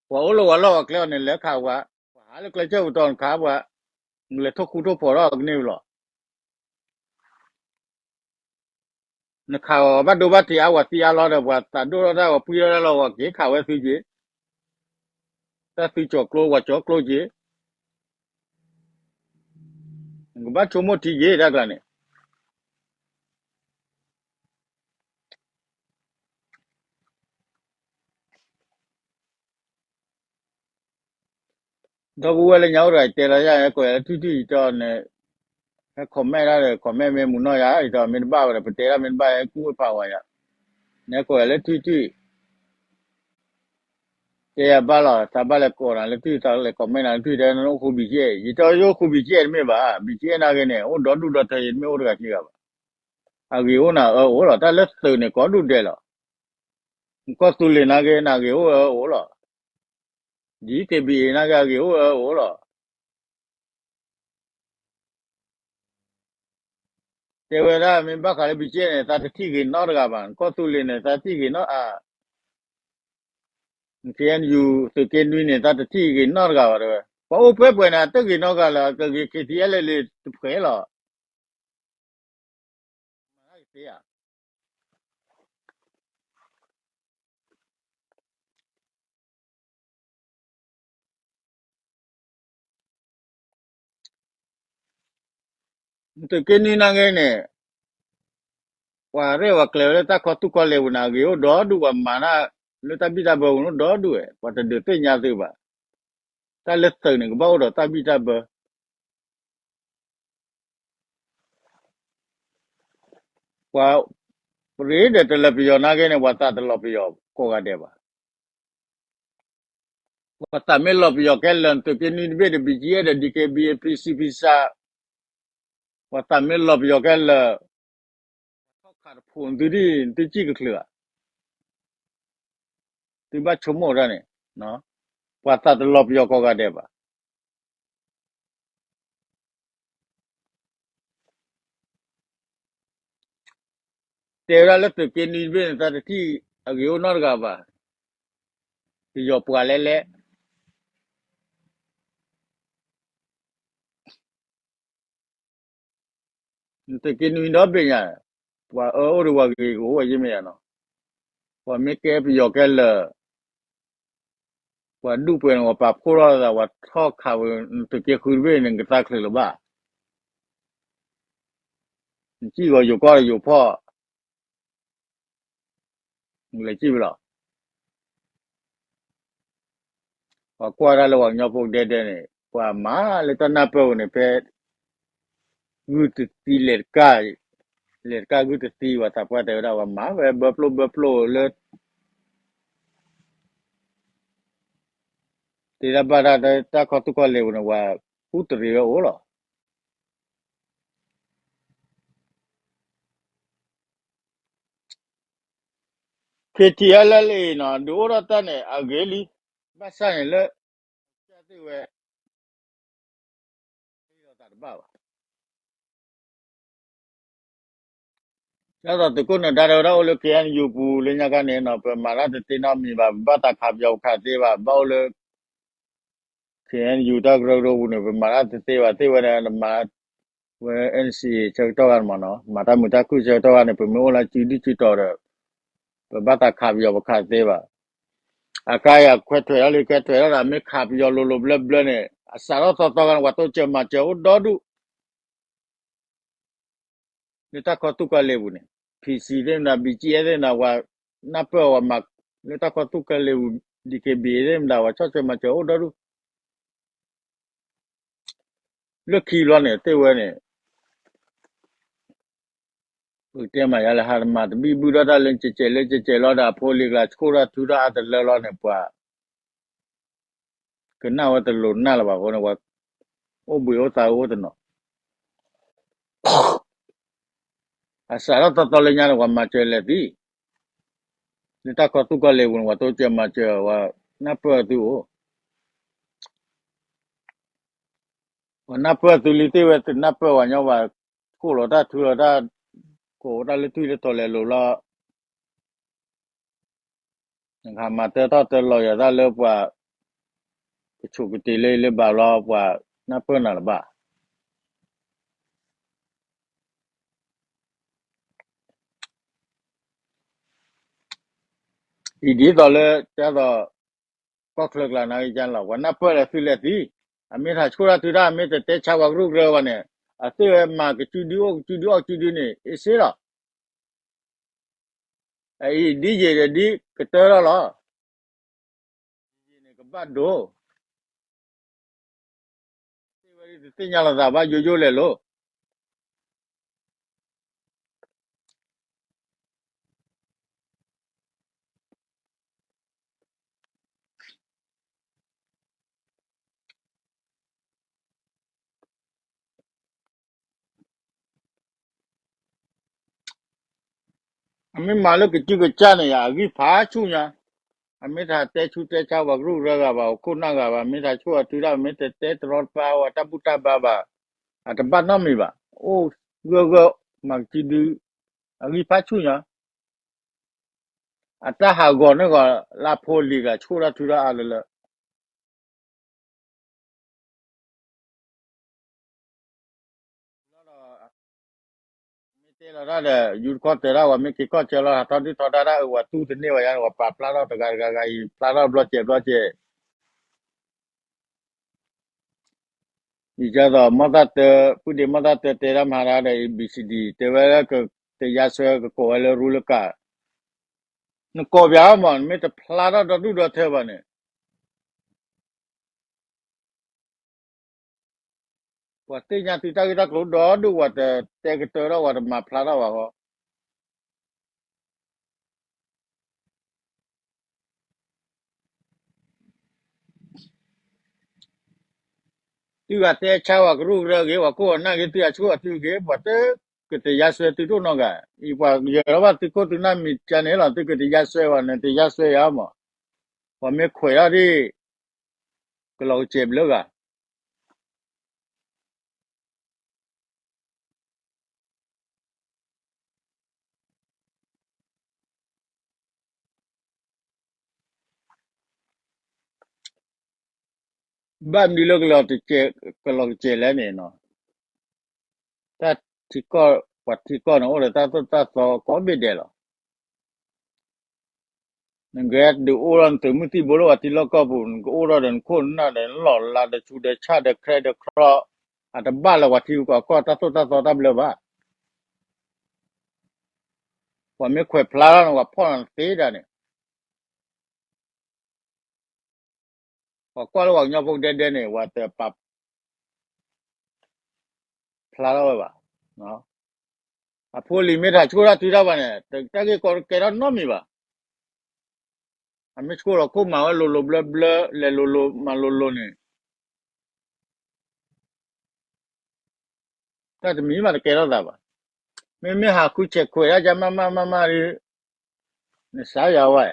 ပှၤအိၣ်လၢပှၤလီၢ်ပှၤကျဲအီၤန့ၣ် လဲၤခးဝဲ, ပှၤဟးလၢကျဲဆၢကတီၢ်နခးပှၤ, နလဲၤထိၣ်ခူထိၣ်ဖိးထီၣ်ကန့ၢ်ဝဲလီၤ. နခးအီၤဘၣ်ဒိဘၣ်ထံးအါ ပှၤသံအါလီၤဒီး ပှၤသးဒိၣ်ထီၣ်တၢ် ပှၤပှံထီၣ်တၢ်လီၤ ပှၤက့ၤခးဝဲသုက့ၤ, တၢ်သုကၠီၤကျိ ပှၤကၠီၤကျိက့ၤ, နကဘၣ်ဆိကမိၣ်ထံက့ၤတၢ်ကျါန့ၣ်. ဒီပုၢ်ဝဲၢ်လၢညါအိၣ်တဂၤတဲလီၤယၤ ဟဲကိးယၤလၢထွံၣ်ထွံၣ် ယတဲအီၤန့ၣ်, ဟဲ comment တၢ်ဒီး comment မ့ၢ်မုာ်နီၢ်ယၤ ယတဲအီၤမ့ၢ်တဘၣ်ဝဲဒီး ပတဲတၢ်မ့ၢ်တဘၣ် ဟဲကူၣ်ဝဲဖးဝဲယၤ, နဟဲကိးယၤလၢထွံၣ်ထွံၣ် တဲယၤဘၣ်လီၤ သးဘၣ်လဲၤကိးနၤလၢထွံၣ် သးလဲၤ comment နၤလၢထွံၣ် တဲနအိၣ်ဃူ ဘံၣ်ကဲ, ယတဲအီၤယအိၣ်ဃူ ဘံၣ်ကဲ တမ့ၢ်ဘၣ်, ဘံၣ်ကဲနာ်က့န့ၣ် အိၣ်ဒီဒူၣ်ဒီထၢ ယတမ့ၢ်အိၣ်တဂၤခံဂၤဘၣ်. အဂ့ၤအိၣ်နၤအၢအိၣ်လီၤ, တၢ်လၢသုးန့ၣ် ကိးဒူၣ်ဒဲးလီၤ. ကီၢ်သူလ့ၤနာ်က့ နဂ့ၤအိၣ်အၢအိၣ်လီၤ. ဒ် DKBA နာ်က့ အဂ့ၤအိၣ်အၢအိၣ်လီၤ. တဲဝဲဒၣ် မ့ၢ်ဘၣ်ဃးလၢ ဘံၣ်ကဲ န့ၣ် သးတထံၣ်ဂ့ၤနီတဂၤဘၣ်, ကီၢ်သူလ့ၤန့ၣ် သးထံၣ်ဂ့ၤနီအါ, KNU သုးက့နွံန့ၣ် သးတထံၣ်ဂ့ၤနီတဂၤဘၣ်တဲဝဲ, ပှၤအိၣ်ပှဲၤပှဲၤန့ၣ် အတဂ့ၤနီတဂၤလၢၤ, ကဂ့ၤ KTLA လၢတဖှဲးလီၤ. မၤတၢ်ကသ့ဧါ. သုးက့နွံနာ်က့န့ၣ် ပှၤရဲၣ်ပှၤကျဲၤဝဲလၢတၢ်ခီသူၣ်ခီလဲၤပူၤန့ၣ် အဂ့ၤအိၣ်ဒီဒူၣ် ပှၤမၤတၢ်လၢတၢ်ဘံၣ်တၢ်ဘၢပူၤန့ၣ်အိၣ်ဒီဒူၣ်ဝဲ, ပှၤတဒုးသ့ၣ်ညါသုးဘၣ်. တၢ်လၢသုးန့ၣ် ကဘၣ်အိၣ်ဒီးတၢ်ဘံၣ်တၢ်ဘၢ ပှၤ ပရ့ဒီးတလၢပယီၤနာ်က့န့ၣ် ပှၤသးတလီၤပယီၤကိးဂၤဒဲးဘၣ်. ပှၤသးမ့ၢ်လီၤပယီၤခဲလၢာ် သုးက့နွံတဘ့ၣ်ဒီး ဘံၣ်ကဲ ဒီး DKBA PC PC, ပှၤသးမ့ၢ်လီၤပယီၤခဲလၢာ် ပှၤထီၣ်ခးတဖိးသုဒ် သုစံၣ်ကချုးဧါ. သုဘၣ်ဆိကမိၣ်တၢ်န့ၣ်, ပှၤသးတလီၤပယီၤကိးဂၤဒဲးဘၣ်. တဲဝဲဒၣ်လၢသုးက့နွံတဘ့ၣ်န့ၣ် သးတထံၣ်အဂ့ၤအိၣ်နီတဂၤဘၣ်, ပယီၤပှၤလဲၣ်လဲၣ်. သုးက့နွံဒီဘ့ၣ်ညါ, ပှၤအၢအိၣ်ဒီးပှၤဂ့ၤကအိၣ်ဝဲယမ့ၢ်ယါနီၤ, ပှၤမ့ၢ်ကဲပယီၤကဲလၢာ် ပှၤဒူၣ်ပှဲၤန့ၣ် ပှၤပာ်ဖှိၣ်ထီၣ်သး ပှၤထီၣ်ခးဝဲ သုးက့ဃုတဘ့ၣ်န့ၣ် ကသးချုးလၢၤဘၣ်. နစံၣ်ဂီၤယိၤကီၢ်ယိၤဖီၣ်, နလဲၤစံၣ်ဝဲလီၤ. ပှၤကွၢ်တၢ်လၢပှၤကညီဖိကဒဲဒဲန့ၣ် ပှၤမၤလၢတၢ်နၢ်ပၢၢ်ပူၤန့ၣ် ဖဲ ဂုၢ်တသံလဲၤတကၢ်, လဲၤတကၢ်ဂုၢ်တသံ ပှၤသးပှၢ်တဲဝဲဒၣ် ပှၤမၤဝဲဘၢဖျိဘၢဖျိလၢ တဲဒၣ်ဘၣ်တၢ် တၢ်ခီသူၣ်ခီလဲၤပူၤန့ၣ် ပှၤကူၣ်တရံးဝဲအိၣ်လီၤ. KTLA နီၤ ဒုးအိၣ်ထီၣ်တၢ်န့ၣ် အဂ့ၤလံ, ဘၣ်ဆၣ်န့ၣ်လၢ ကသ့ဝဲ သ့လီၤသးတဘၣ်ဘၣ်. ဒ်သိးသုးခိၣ်နၢၤဒါတဲဝဲဒၣ်အိၣ်လၢ KNU ပူၤလၢညါခါန့ၣ်နီၤ ပမၤတၢ်တသ့နီတမံၤဘၣ်, ပဘၣ်သးခးပယီၤပခးသ့ဘၣ်, ဘၣ်အိၣ်လၢ KNU တၢ်ကရၢကရိပူၤန့ၣ် ပမၤတၢ်တသ့ဘၣ်, သ့ဝဲန့ၣ် မၤဝဲ NCA ဆၢကတီၢ်ခါန့ၣ်မးနီၤ, မၤတၢ်မုာ်တၢ်ခုၣ်ဆၢကတီၢ်ခါန့ၣ် ပမ့ၢ်အိၣ်လၢစုဒုၣ်စုတီၤဒီး ပဘၣ်သးခးပယီၤပခးတသ့ဘၣ်. အခါအံၤအခွဲးထွဲးထီၣ်လံ ခွဲးထွဲးထီၣ်ဒီး မ့ၢ်ခးပယီၤလိၤလိၤဘျၢဘျၢန့ၣ် အစးထီၣ်သီသီဂၤန့ၣ် ပှၤတိစၢၤမၤစၢၤအိၣ်ဒီဒူၣ် လၢတၢ်ကီသူၣ်ကီလဲၤပူၤန့ၣ် ဖံစံသ့ၣ်မတၤ ဘံကၠံအဲၣ်သ့ၣ်မတၤ ပှၤနၢ်ပၢၢ်ဝဲမၤ လၢတၢ်ကီသူၣ်ကီလဲၤပူၤ ဒံၣ်က့ဘံသ့ၣ်မတၤ ပှၤဆီၣ်ထွဲမၤစၢၤအိၣ်ဒီဒူၣ် လၢခံဘျီန့ၣ် သ့ၣ်ဝဲန့ၣ် ပကတဲမၤယါလၢဟးတမၤတဘံၣ်ဘုၣ်ထီၣ်တၢ်လၢကဲးကဲးလၢကဲးကဲးလီၤဒီး အဖိလံၤကျါဆှိၣ်တၢ်ထုတၢ်အါတလၢလီၤန့ၣ် ပှၤ ကနၣ်ဝဲတလိၤနၢ်လၢၤဘၣ်အဃိန့ၣ် ပှၤအိၣ်ဘှံးအိၣ်သါအိၣ်တနီၤ အစးထီၣ်သီသီလၢညါန့ၣ် ပှၤမၤစၢၤလဲၤသံ လၢတၢ်ကီသူၣ်ကီလဲၤပူၤန့ၣ် ပှၤတိစၢၤမၤစၢၤ ပှၤနၢ်ပၢၢ်သုအိၣ် ပှၤနၢ်ပၢၢ်သုလံသ့ၣ်ဝဲ တနၢ်ပၢၢ်ပှၤညီဘၣ် ကိၣ်လီၤတၢ်ထုလီၤတၢ် ကိးတၢ်လၢထွံၣ်လၢတီၤလဲၤလိၤလီၤ နကမၤတၢထီၣ်တၢလီၤယၤတၢ်လၢပှၤ ကဆိးကတ့ၤလၢလၢဘၣ်ဘျီ ပှၤနၢ်ပၢၢ်နၤလၢၤဘၣ် အံၤဒ်သိးလၢ ကဲသိး ကီၢ်ချၢကျါန့ၣ်ကလီၤ ပှၤနၢ်ပၢၢ်လဲၤသုလဲၤသံ အမ့ၢ်တဟးဆှိၣ်တၢ်ထုတၢ် အမ့ၢ်တတဲဆါပှၤကရူၢ်ကရၢဘၣ်န့ၣ် အသ့ၣ်ဝဲမၤကစုဒုအိၣ်ကစုဒုအီၣ်ကစုဒုန့ၣ် အ့စ့လီၤ အအံၤဒ်ယံာ်ဒီးဒ်ကတၢၢ်ထီၣ်လီၤ ယံာ်န့ၣ်ကဘၣ်ဒိ သ့ၣ်ဝဲဒ်တသ့ၣ်ညါလိာ်သးဘၣ်ယိယိလဲၣ်လိၤ အမ့ၢ်မၤလၢကစုကစၢ်န့ၣ်ယါ အဂံၢ်ဖးဆူၣ်ညါ, အမ့ၢ်တၢ်တဲဆူၣ်တဲဆါပှၤကရူၢ်ကရၢဂၤဘၣ် ပခိၣ်နၢ်ဂၤဘၣ် မ့ၢ်တၢ်ဆိၣ်အတုၤဒၣ် မ့ၢ်တတဲတရီတပါဝဲတၢ်ဘူၣ်တၢ်ဘါဘၣ်, အတဘၣ်နီတမံၤဘၣ်, အိၣ်ဂၢၢ်ဂၢၢ်မၤကစုဒု, အဂံၢ်ဖးဆူၣ်ညါ, အတၢ်ဟးဂီၤန့ၢ်ဂီၤလၢဖိလံၤဂၤ ဆိၣ်တၢ်ထုတၢ်အါလၢလၢ လီၤဒီး မ့ၢ်တဲလီၤတၢ်ဒီး ယူတခီၣ်တဲာ်ဒၣ်ဝဲ မ့ၢ်က့ၤကီၢ်ဆၢလီၤ ဟးထီၣ်ဒုၣ်ထီဒါတၢ်အၢ ဝဲတူၢ်တန့ၢ်ဝဲယါန့ၣ် ဝဲပာ်ဖျါထီၣ်တဂၤတဂၤဂၤအံၤ ဖျါထီၣ်ဘျီစဲးဘျီစဲး ယကသိး မီၢ်သၣ်တၢ ပုၢ်ဒ့မီၢ်သၣ်တၢတဲဒၣ်မၤဒၣ်ဒီး A B C D တဲဝဲလၢကတယါစွဲကကိးဝဲလၢရူလၢကၣ်, နကိးပၠးအီၤမး နမ့ၢ်တဖျါထီၣ်ဒီဒူၣ်ဒီထၢဘၣ်န့ၣ် ပှၤသ့ၣ်ညါသုတၢ်ဂ့ၢ်တၢ်ကျိၤဒီဒူၣ် ပှၤတတဲကတၢၢ်ထီၣ် ပှၤတမၤဖျါထီၣ်ဘၣ်ဃီ သုဂၤတဲဆါဝဲကရူၢ်ကရၢဂ့ၤ ပှၤကိးဂၤနၢ်ဂ့ၤ သုအဆိၣ်အသုဂ့ၤ ပှၤတကတယါစွဲသုတအိၣ်နီတဂၤ, အံၤပှၤယၢၤထီၣ်ဘၣ်သုခိၣ်သုနၢ်မံၤကန့ၣ်လီၤ သုကတယါစွဲဘၣ် နတယါစွဲယါမး, ပှၤမ့ၢ်ခွဲးထီၣ်ဒ် ကလီၤကစဲးဘျၢဂၤ ဘၣ်မနုၤလၢကလီၤကစဲးလဲၣ်န့ၣ်နီၤ, တၢ်ထံကီၢ် ပှၤထံကီၢ်န့ၣ် အိၣ်ဒီးတၢ်သိၣ်တၢ်သီကိးဘ့ၣ်ဒဲးလီၤ. နကဒုးအိၣ်ထီၣ်နသုးမုၢ်သံၣ်ဘိလၢပှၤထံလီၢ်ကီၢ်ပူၤ နကအိၣ်ထီၣ်ဒီးနခိၣ်နနၢ်ဒီးနလီၢ်လၤဒီးဆူးဒီးဆၣ်ဒီး crack ဒီး crop အတဘၣ်လၢပှၤထံကီၢ်တၢ်သိၣ်တၢ်သီတၢ်ဘျၢဘၣ်. ပှၤမ့ၢ်ခွဲးဖျါထီၣ်န့ၣ် ပှၤဖီၣ်နၤသ့ဒၣ်န့ၣ် ပှၤကွၢ်လၢပှၤကညီဖိကဒဲဒဲန့ၣ် ပှၤတပာ်ဖျါထီၣ်ဝဲဘၣ်. အဖိလံၤမ့ၢ်တၢ်ဆိၣ်တၢ်ထုတၢ်ဘၣ်န့ၣ် တၢ်ဂ့ၢ်ကီတကဲထီၣ်နီတမံၤဘၣ်. အမ့ၢ်ဆိၣ်လီၤခိၣ်မၤဝဲလိၤလိၤဘျၢဘျၢ လဲၤလိၤလိၤမၤလိၤလိၤန့ၣ် တၢ်တမံၤမးတကဲထီၣ်သးဘၣ်. မ့မ့ၢ်ဟးဃုဆဲးခွဲးဒၣ်ယါမးမးမးမးဒီး နစါယၤဝဲ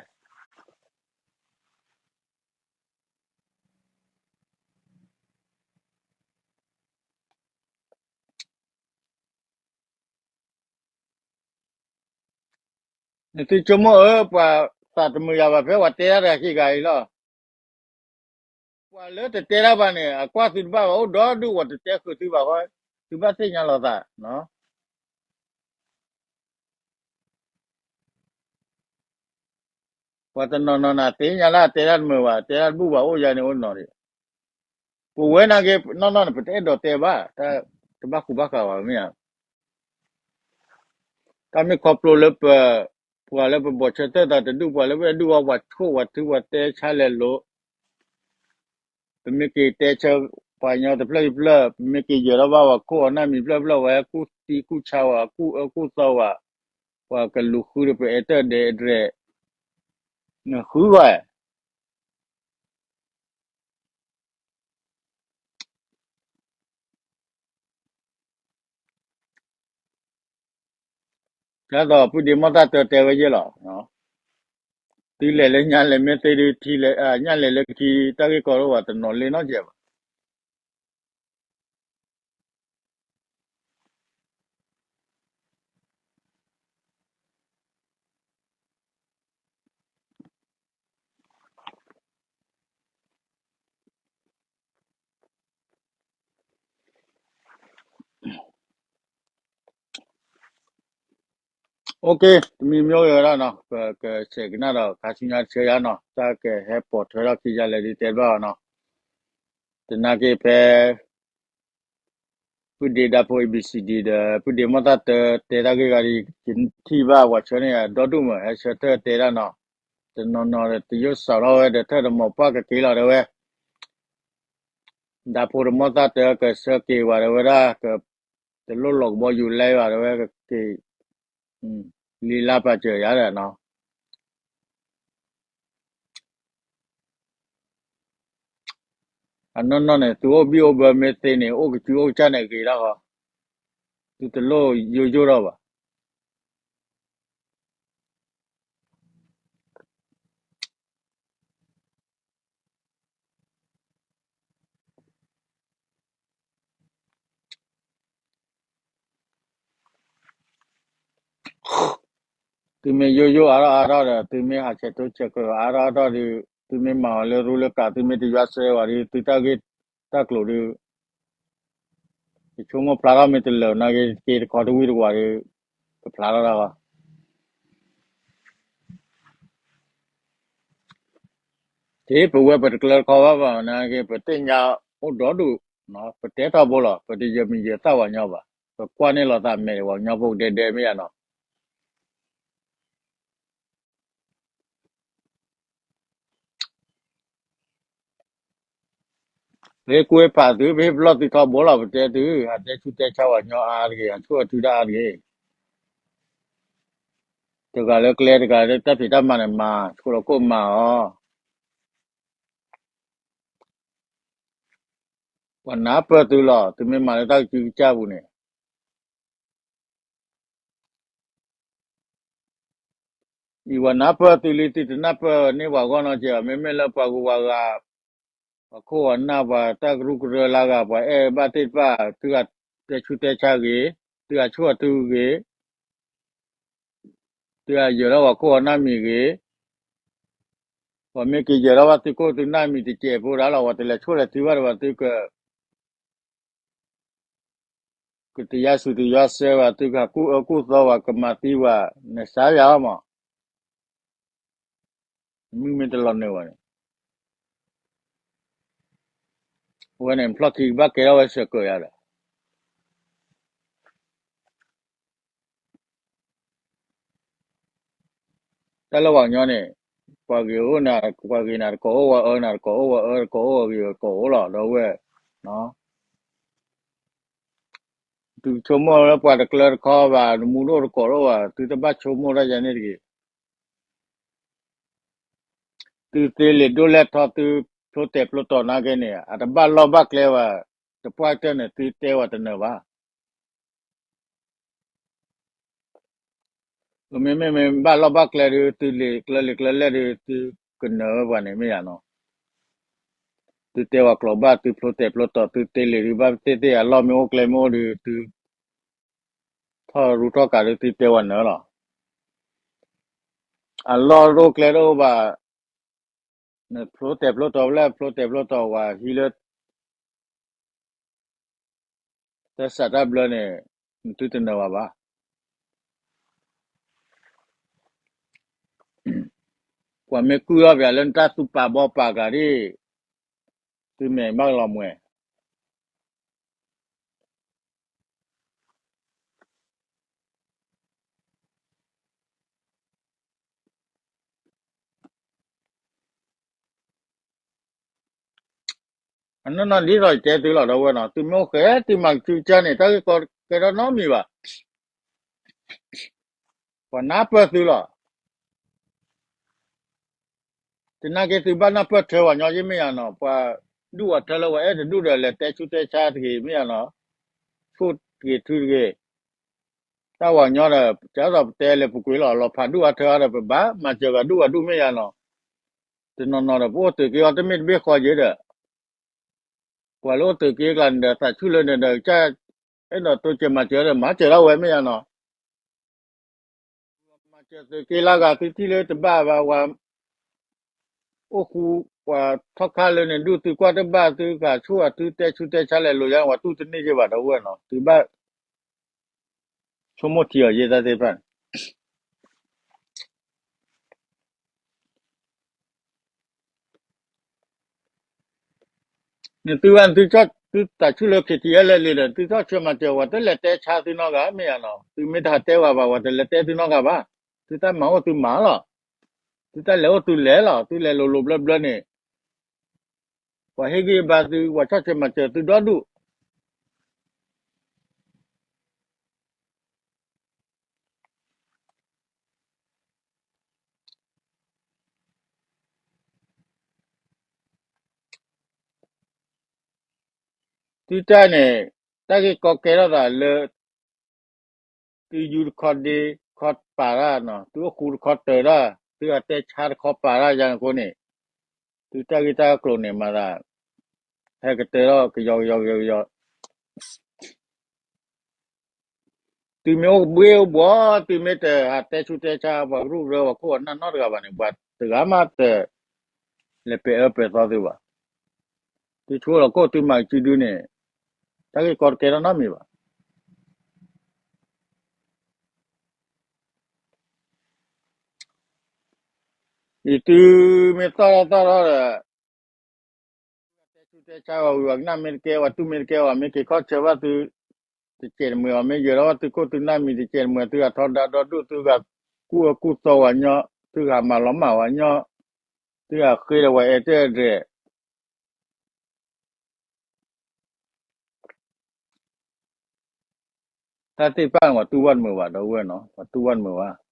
နသုဆိကမိၣ်ဧၢ ပှၤသးတမုာ်ယၤဘၣ်ဖဲပှၤတဲတၢ်တဂၤခံဂၤအံၤလီၤ. ပှၤလၢတတဲတၢ်ဘၣ်န့ၣ် အကွၢ်သုတဘၣ်ဘၣ် အိၣ်ဒီဒူၣ် ပှၤတတဲဃုာ်သုဘၣ်ဃီ သုဘၣ်သ့ၣ်ညါလိာ်သး. ပှၤတနီၤနီၤနၤသ့ၣ်ညါလၢအတဲတၢ်တမုာ်ဘၣ် တဲတၢ်တဘူၣ်ဘၣ် အိၣ်ယါန့ၣ်အိၣ်နီၤဒံး. ပဝဲနာ်က့ နီၢ်နီၢ်န့ၣ် ပတအဲၣ်ဒိးတဲဘၣ်, တဘၣ်ဃူဘၣ်ဃးဘၣ်မ့ၢ်ဧါ. တၢ်မ့ၢ်ခီဖျိလၢပ ပှၤလၢပဘီၣ်ဆၢထၢၣ်သးတဒူၣ် ပှၤလၢပအဲၣ်ဒိးဝဲပှၤဆိၣ်ပှၤထုပှၤတဲဆါလဲၤလိၤ, ပမ့ၢ်က့ၤတဲဆၢပှၤကညီတဖျၢၣ်တဖျၢၣ်, ပမ့ၢ်က့ၤယၢၤထီၣ်ဘၣ်ပှၤခိၣ်အနၢ်မံၤတဖျၢၣ်တဖျၢၣ် ပှၤဟဲကူၣ်သံကူၣ်ဆါဝဲ ကူၣ်အၢကူၣ်သီဝဲ, ပှၤကလူၤဃုဒီးပအဲၣ်တၢ်ဒဲးအဒြဲၤ, နဃုဂီၢ် ဒ်သိးပုၢ်ဒ့မီၢ်သၣ်တၢတဲဝဲယဲၢ်လီၤ. တုၤလဲၤလၢညါလဲၤမ့ၢ်သ့ဒုးထံလဲၣ်, ညါလဲၤလၢခံ တၢ်ဂ့ၢ်ကီတအိၣ်ဘၣ်, တနီၤလ့နီတစဲးဘၣ်. အိၣ်က့ၤ တမံၤမ့ၢ်အိၣ်ဝဲဒၣ်နီၤ ပကဆဲးကနၣ်ဒီးခါဆူညါတဆၢယါနီၤ တၢ်ကဟဲပိာ်ထွဲထီၣ်ခံယါလဲၣ်ဒုးတဲတဘၣ်အီၤနီၤ. တနာ်က့ဖဲ ပုၢ်ဒ့ဒါဖိ A B C D ဒီး ပုၢ်ဒ့မီၢ်သၣ်တၢတဲတၢ်ဂ့ၢ်ဂၤဒီး ယထံၣ်ဘၣ်ပှၤဆှၢန့ၢ်ယၤဒီဒူၣ်မး ဟဲဆှၢထၢၣ်တဲဒၣ်နီၤ. တနီၤနီၤဒီးတယိၣ်စးထီၣ်ဝဲဒီးထၢၣ်ဒီးမိၢ်ပှၢ်ကက့ၤလီၤတဲဝဲ ဒါဖိဒီးမီၢ်သၣ်တၢကဆှၢက့ၤဝဲဒီးဝဲဒၣ် တလိၣ်လီၤကဘီယူၤလဲဘၣ်တဲဝဲက့ၤ လံလါပာ်စၢၤယၤဒီးနီၤ. အနီၢ်နီၢ်န့ၣ် သုအိၣ်ဘံၣ်အိၣ်ဘၢမ့ၢ်သ့န့ၣ် အိၣ်ကစုၤအိၣ်ကစၢ်န့ၣ်ဂ့ၤဒၣ်ဃီ, သုတလိၣ်ယိယိထီၣ်ဘၣ်. သုမ့ၢ်ယိယိအါထီၣ်အါထီၣ်ဒီး သုမ့ၢ်ဟးဆဲးထိဆဲးကၢၤအါထီၣ်အါထီၣ်ဒီး သုမ့ၢ်မၤအီၤလၢရူလၢကး သုမ့ၢ်တယွၤစဲဝဲဒီး သုတၢ်ဂ့ၢ်တၢ်ကျိၤဒီး ယဆိကမိၣ်ဖျါထီၣ်မ့ၢ်တလၢာ်နာ်က့ က့ၤတခီတဝံၣ်တဝးဒီး ကဖျါထီၣ်တၢ်ဘၣ်. က့ၤပဝဲပတကျၢၤတခီဘၣ်ဘၣ်နာ်က့ ပသ့ၣ်ညါအိၣ်ဒီဒူၣ်, ပတဲထီဘိလီၤ ပတယၢၤမံၤယၢၤသၣ်ပှၤကညီဘၣ်, ပကွၢ်န့ၢ်လိာ်သးမဲာ်ပှၤကညီဖိကဒဲဒဲမ့ၢ်ယါနီၤ. ပဟ့ၣ်ကူၣ်ဟ့ၣ်ဖးသု ပဟ့ၣ်ပလီၢ်သုထီဘိလီၤ ပတဲသု ဟးတဲဆူၣ်တဲဆါပှၤကညီအါတဂ့ၤ ဟးဆိၣ်အၢသုဒၣ်အါတဂ့ၤ. တဂၤလၢကျဲတဂၤလၢတၢ်ဖံးတၢ်မၤန့ၣ်မၤ ဆိၣ်လီၤခိၣ်မၤအီၤ ပှၤနၢ်ပၢၢ်သုလီၤ သုမ့ၢ်မၤလၢတၢ်ကစုကစၢ်ပူၤန့ၣ် အံၤပှၤနၢ်ပၢၢ်သုလံ သုတနၢ်ပၢၢ်န့ၢ်ပှၤဂီၢ်နီတစဲးဘၣ် မ့မ့ၢ်လၢပှၤဂုၤပှၤဂၤ ပှၤခိၣ်ပှၤနၢ် ပှၤတၢ်ကရူၢ်ကရၢလၢဂၤ ပှၤအဲၣ်ဘၣ်သ့ၣ်တဖၣ် သုဟးတဲဆူၣ်တဲဆါဂ့ၤ, သုဟးဆိၣ်အၢသုဂ့ၤ, သုဟးယၢၤထီၣ်ပှၤခိၣ်ပှၤနၢ်မံၤဂ့ၤ, ပှၤမ့ၢ်က့ၤယၢၤထီၣ်ဘၣ်သုခိၣ်သုနၢ်မံၤတစဲးဖိဒၣ်လီၤ ပှၤတလဲၤဆိၣ်လဲၤထုဘၣ်ဒီးပှၤသုက ကတယါစူၤတယါစၢဘၣ် သုကဟးကူၣ်အၢကူၣ်သီဝဲ ကမၤသံဝဲ နစါယၤအီၤမး, မုၢ်မ့ၢ်တလီၤနုာ်ဝဲန့ၣ်, အဝဲန့ၣ် ဖျီၣ်ခံကဘၣ်ကဲထီၣ်ဝဲစၢၤကၢၤယၤဒီး တၢ်လၢပှၤကညီန့ၣ် ပှၤဂ့ၤအိၣ်နၤ ပှၤဂ့ၤနၤတကိးအိၣ် ပှၤအၢနၤတကိးအိၣ် ပှၤအၢတကိးအိၣ် ပှၤဂ့ၤတကိးအိၣ်လီၤ ဒီပုၢ်ဝဲၢ်, သုဆိကမိၣ်လၢပှၤတကျၢၤတခီဘၣ် နမူတအိၣ်တကိးတအိၣ်ဘၣ် သုတဘၣ်ဆိကမိၣ်တၢ်ယၤန့ၣ်တဂ့ၤ. သုသ့လံာ်ဒိၣ်လဲၢ်ထီ သုဖျိတဲာ်ဖျိတီၤနာ်က့န့ၣ် အတဘၣ်လီၢ်ဘၣ်ကျဲဘၣ်, တပှၢ်တၢၢ်န့ၣ် သုတဲဝဲတနၢၤဘၣ်. မ့မ့ၢ်မ့ၢ်ဘၣ်လီၢ်ဘၣ်ကျဲဒီး သုလံာ်ကျၢလံာ်ကျၢလဲၢ်ဒီး သုကနၢၤဝဲပှၤန့ၣ်မ့ၢ်ယါနီၤ, သုတဲဝဲကျိာ်ဘၣ် သုဖျိတဲာ်ဖျိတီၤ သုသ့လံာ်ဒုး ဘၣ်သ့ၣ်သ့ၣ် အလီၢ်မ့ၢ်အိၣ်ကျဲမ့ၢ်အိၣ်ဒီး သု ထီၣ်ရူထီၣ်ကးဒီး သုတဲဝဲနၢၤလီၤ. အလီၢ်တအိၣ်ကျဲတအိၣ်ဘၣ်, နဖျိတဲာ်ဖျိတီၤဖျဲၣ် ဖျိတဲာ်ဖျိတီၤဝဲဟံးလၢ တၢ်စးတၢ်ဘျၢန့ၣ် နသုတနၢၤဘၣ်ဘၣ်. ပှၤမ့ၢ်ကုၢ်ထီၣ်ပှၤလၢနတၢ်သူၣ်ပာ်ဘီပာ်ကျါဒ် သုမဲာ်ဘၣ်လီၤမှဲၤ, အနီၢ်နီၢ်ဒ်သိးယတဲသုလီၤ ဒီပုၢ်ဝဲၢ်နီၤ, သုမ့ၢ်အိၣ်ဃဲ သုမၤကစုကစၢ်န့ၣ် တၢ်ဂ့ၢ်ကီတကဲထီၣ်နီတမံၤဘၣ်. ပှၤနၢ်ပၢၢ်သုလီၤ. သနာ်က့သုဘၣ်နၢ်ပၢၢ်ထွဲပှၤညီယ့ၢ်မ့ၢ်ယါနီၤ, ပှၤဒူၣ်ပှၤထၢလၢပှၤအဲၣ်တဒူၣ်ဒီး လဲၤတဲဆူတဲဆါတဂ့ၤမ့ၢ်ယါနီၤ, ဆိၣ်တဂ့ၤထုတဂ့ၤ, တၢ်ပှၤညီဒီး ကသိးပတဲလဲၤပူၤကွံာ်လီၤ, လီၤဖးဒူၣ်အါထၢအါဒီး ပဘၣ်မၤစၢၤဂၤဒူၣ်ဂၤဒူၣ်မ့ၢ်ယါနီၤ, တနီၤနီၤဒီး ပအိၣ်သုးက့အီၤတမ့ၢ်တဘ့ၣ်ဃီယဲဒီး ပှၤလၢအိၣ်သုးက့ကျါန့ၣ်ဒီး သးဆူၣ်လၢန့ၣ်ဒီး ကစၢ်အဲၣ်ဒိးတိစၢၤမၤစၢၤဒီး မၤစၢၤဒၣ်ဝဲမ့ၢ်ယါနီၤ, မၤစၢၤသုးက့လၢဂၤသုထံၣ်လၢတဘၣ်ဘၣ်, ပှၤအိၣ်ဃူ ပှၤထီၣ်ခါလၢန့ၣ် ဒူၣ်သုကွၢ်တဘၣ် သုကဟးဆူၣ်အသုတဲဆူတဲဆါလဲၤလိာ်ယါ ပှၤတူၢ်တန့ၢ်ယဲဘၣ် ဒီပုၢ်ဝဲၢ်နီၤ, သုဘၣ် ဆိကမိၣ်ထံအီၤယဲတၢ်သ့ၣ်တဖၣ်န့ၣ် န့ၣ်သုဝဲန့ၣ် သုသးဆူၣ်လၢ ခ့ထံအဲလၢလံဒီး သုထီၣ်ဆၢမၤစၢၤ ပှၤတလဲၤတဲဆါသုနီတဂၤမ့ၢ်ယါနီၤ, သုမ့ၢ်တဟးတဲပှၤဘၣ် ပှၤတလဲၤတဲသုနီတဂၤဘၣ်, သုတၢ်မၤအိၣ်သုမၤလီၤ, သုတၢ်လဲၤအိၣ်သုလဲၤလီၤ, သုလဲၤလိၤလိၤဘျၢဘျၢန့ၣ် ပှၤဟ့ၣ်ဂံၢ်ဘါသု ပှၤထီၣ်ဆၢမၤစၢၤသုဒီဒူၣ် သုတၢ်န့ၣ် တၢ်ဂ့ၢ်ကီကဲထီၣ်သးလၢ သုယူတခီဒ့ခီပာ်တၢ်နီၤ, သုအိၣ်ဃူတခီတၢၤတၢ်, သုအတဲဆါတခီပာ်တၢ်ယါန့ၣ်အဃိန့ၣ်, သုတၢ်ဂ့ၢ်တၢ်ကျိၤန့ၣ်မၤသး ဟဲကတၢၢ်ထီၣ်ကယီကယီကယီကယီ သုမ့ၢ်အိၣ်ဘှ့ၣ်အိၣ်ဘှီၣ် သုမ့ၢ်တဟးတဲဆူတဲဆါ ပှၤကရူၢ်ကရၢ ပှၤခိၣ်အနၢ်နီတဂၤဘၣ်န့ၣ် ပှၤတဂၤမးတလဲၤပဲာ်အၢပဲာ်သီသုဘၣ်. သုဆိလီၤခိၣ်သုမၤကစုဒုန့ၣ် တၢ်ဂ့ၢ်ကီတကဲထီၣ်နီတမံၤဘၣ်. အံၤသုမ့ၢ်သီၣ်ထီၣ်သီၣ်ထီၣ်ဒီး တဲဆူတဲဆါဝဲဝံၤ ပှၤကနၣ်မ့ၢ်တကဲ ပှၤတူၢ်မ့ၢ်တကဲ ပှၤမ့ၢ်က့ၤခီၣ်ဆၢဘၣ်သု တစဲးတမှဲၤ ပှၤမ့ၢ်ယၢၤထီၣ်ဘၣ်သုခိၣ်သုနၢ်မံၤတစဲးတမှဲၤ သုဂၤထီဒါဒီဒူၣ် သုဂၤကူၣ်အၢကူၣ်သီပှၤညီ သုဂၤမၤလီၤမၢ်ပှၤညီ သုဂၤဃ့ဒီးပှၤအဲၣ်တၢ်ဒဲး တၢ်သ့ၣ်တဖၣ်န့ၣ် ပှၤတူၢ်ဘၣ်တမုာ်ဘၣ် ဒီပုၢ်ဝဲၢ်နီၤ ပှၤတူၢ်ဘၣ်တမုာ်ဘၣ်.